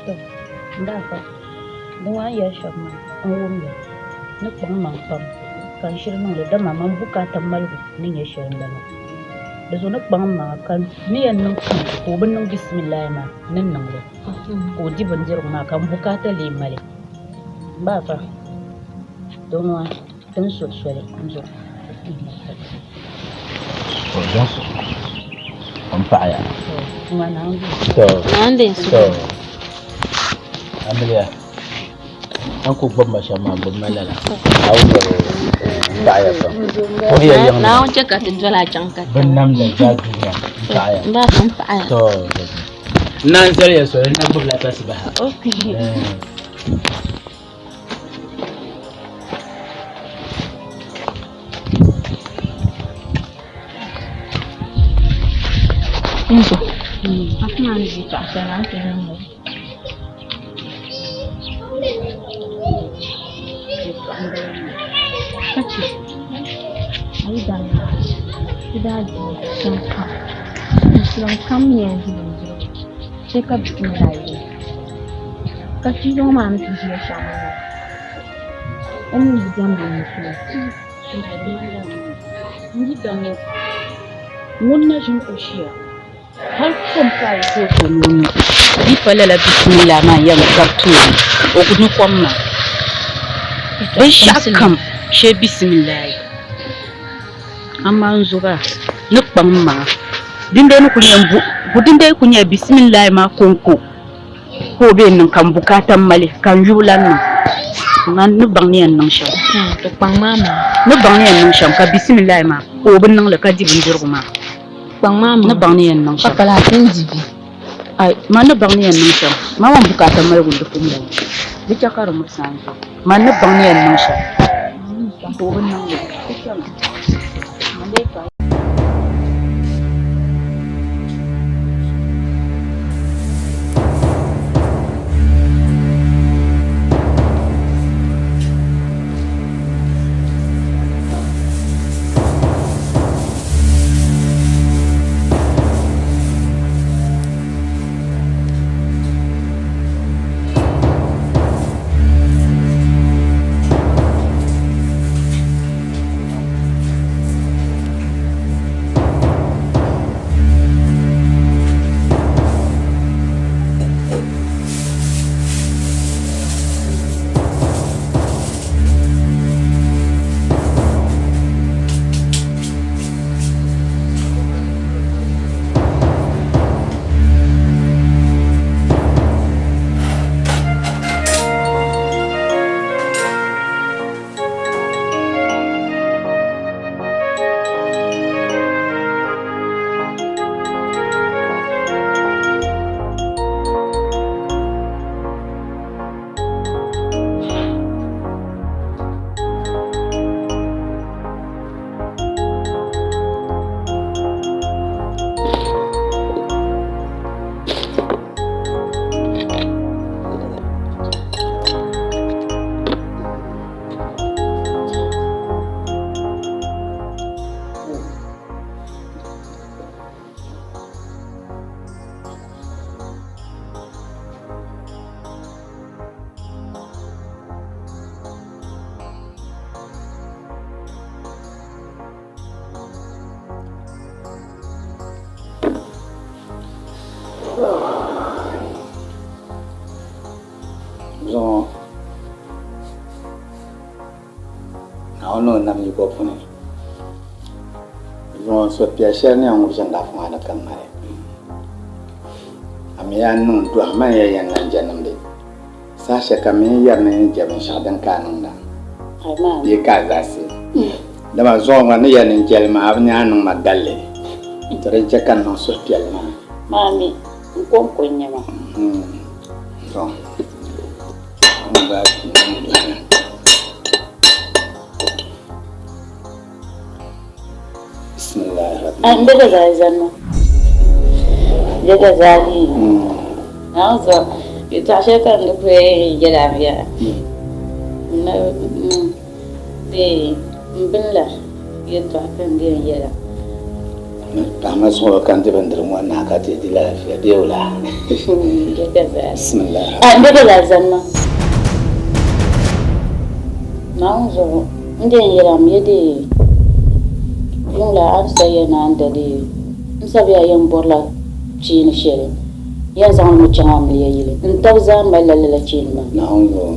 Speaker 11: To, n daafa, di ŋɔ a ni yɛli shɛm maa, n wumya ni kpaŋ maŋ pam ka n shiri niŋ li, dama man bukaata maligu ni nyɛ shɛli m-bala. Di zuɣu ni kpaŋ maŋa ka n ni yɛn niŋ kam ka o bi niŋ bisimilahi maa, n ni niŋ li ka o di bindirigu maa ka m bukaata lee mali. M ba afa, di ŋɔ ti ni suhi soli n zuɣu.
Speaker 17: M paɣiya. To, to, amiliya, a ni kul gbubi ma shɛm maa, gbubi ma lala. A wum ya m paɣiya pam. Puhiya yiŋ ni.
Speaker 3: Naawuni chɛ ka ti doli a chaŋ ka
Speaker 17: Bɛ namda zaa dunia, m paɣiya. To, n naan zali ya soli, n na gbubila tasibaha.
Speaker 3: Nzo, a ti naan ʒi paɣa shɛli a ni ti niŋ li. Ka chɛ a yi daa ti daa di shɛm kam, musulim kam yɛn di bindirigu chɛ ka bɛ ti mali a Ka ti zuŋɔ maa ni ti ʒiya shɛm maa, o mi bi diɛmdi o musulim.
Speaker 11: N yi daŋ ŋɔ, ŋun na ʒini o ʒiya hal kom ka a yi tooi ka o ni o nyu, di yi pa lala bisimila maa n-yɛn gari ti o ni o ku nyu kom maa. Binshɛɣu kam shee bisimilahi. Amaa n zo ba ni kpaŋ maŋa dindee ni kuli nyɛ bu dindee kuli nyɛla bisimilahi maa kɔŋko ka o bee niŋ ka n bukaata mali ka n yubu lan niŋ man ni baŋ ni yɛn niŋ shɛm ni baŋ ni yɛn niŋ shɛm ka bisimilahi maa ka o bi niŋli ka di bindirigu maa ni baŋ ni yɛn niŋ shɛm man ni baŋ ni yɛn niŋ shɛm man ŋun bukaata maligu di pun bala di chɛ ka di muɣisi a zuɣu man ni baŋ ni yɛn niŋ shɛm ka o bi niŋ li di chɛmi.
Speaker 2: Zuŋɔ Naawuni ni o nam yiko puni zuŋɔ suhupiɛl shɛli ni yɛn ŋubi ʒingaafu maa ni ka ŋmali a mi a ni niŋ dɔhi man ya yɛn lan je nimdi saha shɛli kam mi n yɛri ni n je binshɛɣu din ka a niŋda bee ka a zaɣisi dama zuŋɔ ŋɔ ni yɛli ni n jɛli maa a bi nya a niŋ ma galli to din chɛ ka n niŋ suhupiɛlli maa.
Speaker 11: Maami, n kɔŋko n-nyɛ ma.
Speaker 2: To, n gba niŋ dɔhi.
Speaker 11: N bɛ ka zaa zanna. N Gazali. Naawuni zuɣu yɛltɔɣa shɛli ka n di kuli yɛli a yaa n bini la yɛltɔɣa ka n di yɛn yɛla.
Speaker 2: Paɣa zuɣu ka n di bindirigu ŋɔ naai ka ti di laafia bee wula? Bismillah.
Speaker 11: N bɛ gazali zani ma. Naawuni zuɣu n di yɛn yɛla mi ya dee yuŋ la a ni sa ya ni a ni da dee n sabiya yɛn bɔrila cheeni shɛli yɛn zaŋ li mi chaŋ amiliya yili. N tab zaa malila lala cheeni maa.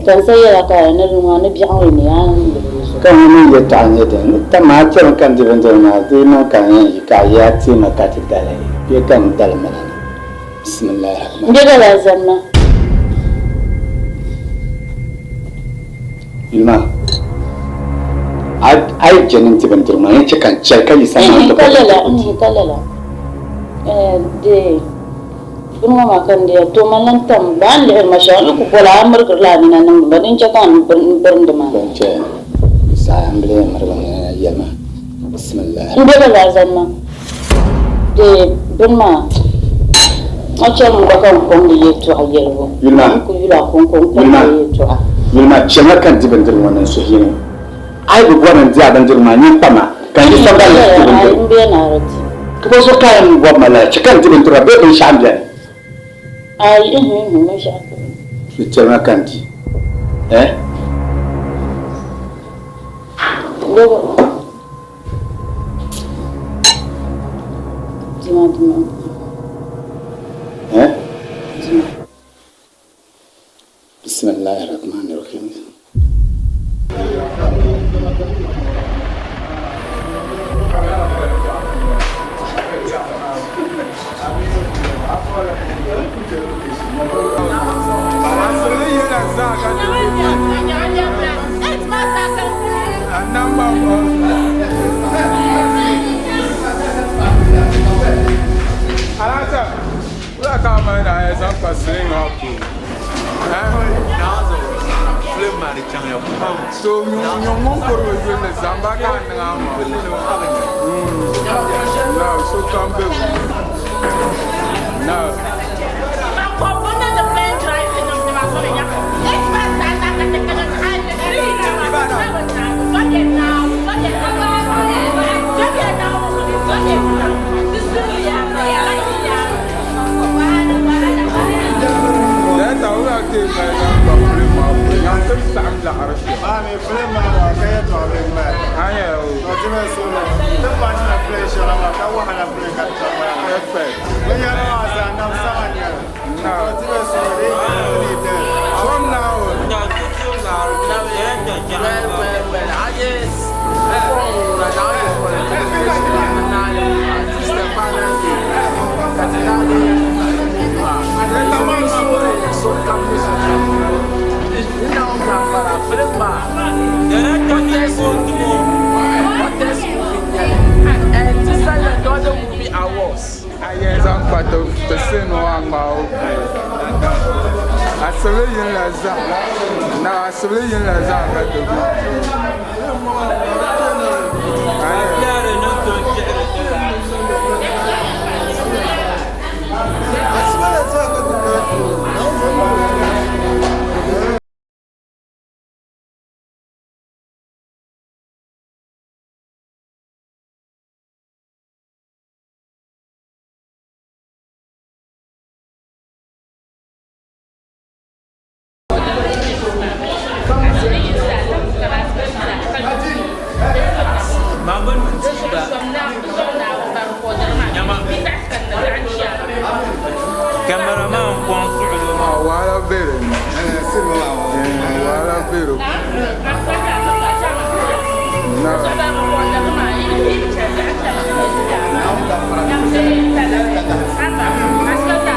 Speaker 11: Ka n sa yɛla ka ni di ŋɔ ni biɛɣu ŋɔ ni a ni libi di zuɣu.
Speaker 2: Ka ŋɔ mi yɛtɔɣa nyɛ dini? Ni tam a chɛmi ka n di bindirigu maa di niŋ ka n yɛn yi ka a yaa ti ma ka ti dali bee ka n dali ma la na. Bisimilahi
Speaker 11: N be lala zani maa.
Speaker 2: Yuli maa, a yi je ni n ti bindirigu maa, n yɛn chɛ ka n chɛli ka yi sani maa
Speaker 11: N ka lala, n ka lala. Dee, bini ŋɔ maa ka n deei to man lan tam ba a ni lihiri ma shɛm, n yi ku boli a, a mirigirila a nina niŋdi ma, din chɛ ka n birindi maa.
Speaker 2: Din chɛ di saha m bi lee mirigi n nina yɛli ma, Bisimilahi.
Speaker 11: M be lala zani maa. Dee, bini maa, a chɛmi gba ka n kɔŋ di yɛltɔɣa yɛlibu.
Speaker 2: Yuli maa.
Speaker 11: N ku yuli a kɔŋko n kɔŋ di yɛltɔɣa.
Speaker 2: Yuli maa, chɛmi ka n di bindirigu ŋɔ ni n suhu yini. A yi bi bɔri ni n di a bindirigu maa, nyin kpa ma, ka n yi sambani ni ti di bindirigu.
Speaker 11: M be ni a di di.
Speaker 2: Ka bɔ zuɣu ka a yɛn bɔbi ma lala? Chɛ ka n di bindirigu maa bee binshɛɣu m-beni?
Speaker 11: Ayi, ihi, ihi, binshɛɣu ka beni.
Speaker 2: Di chɛmi ma ka n di, eh?
Speaker 11: Dima, dima.
Speaker 2: Eh?
Speaker 11: Dima.
Speaker 2: Bismillahirrahmanirrahim.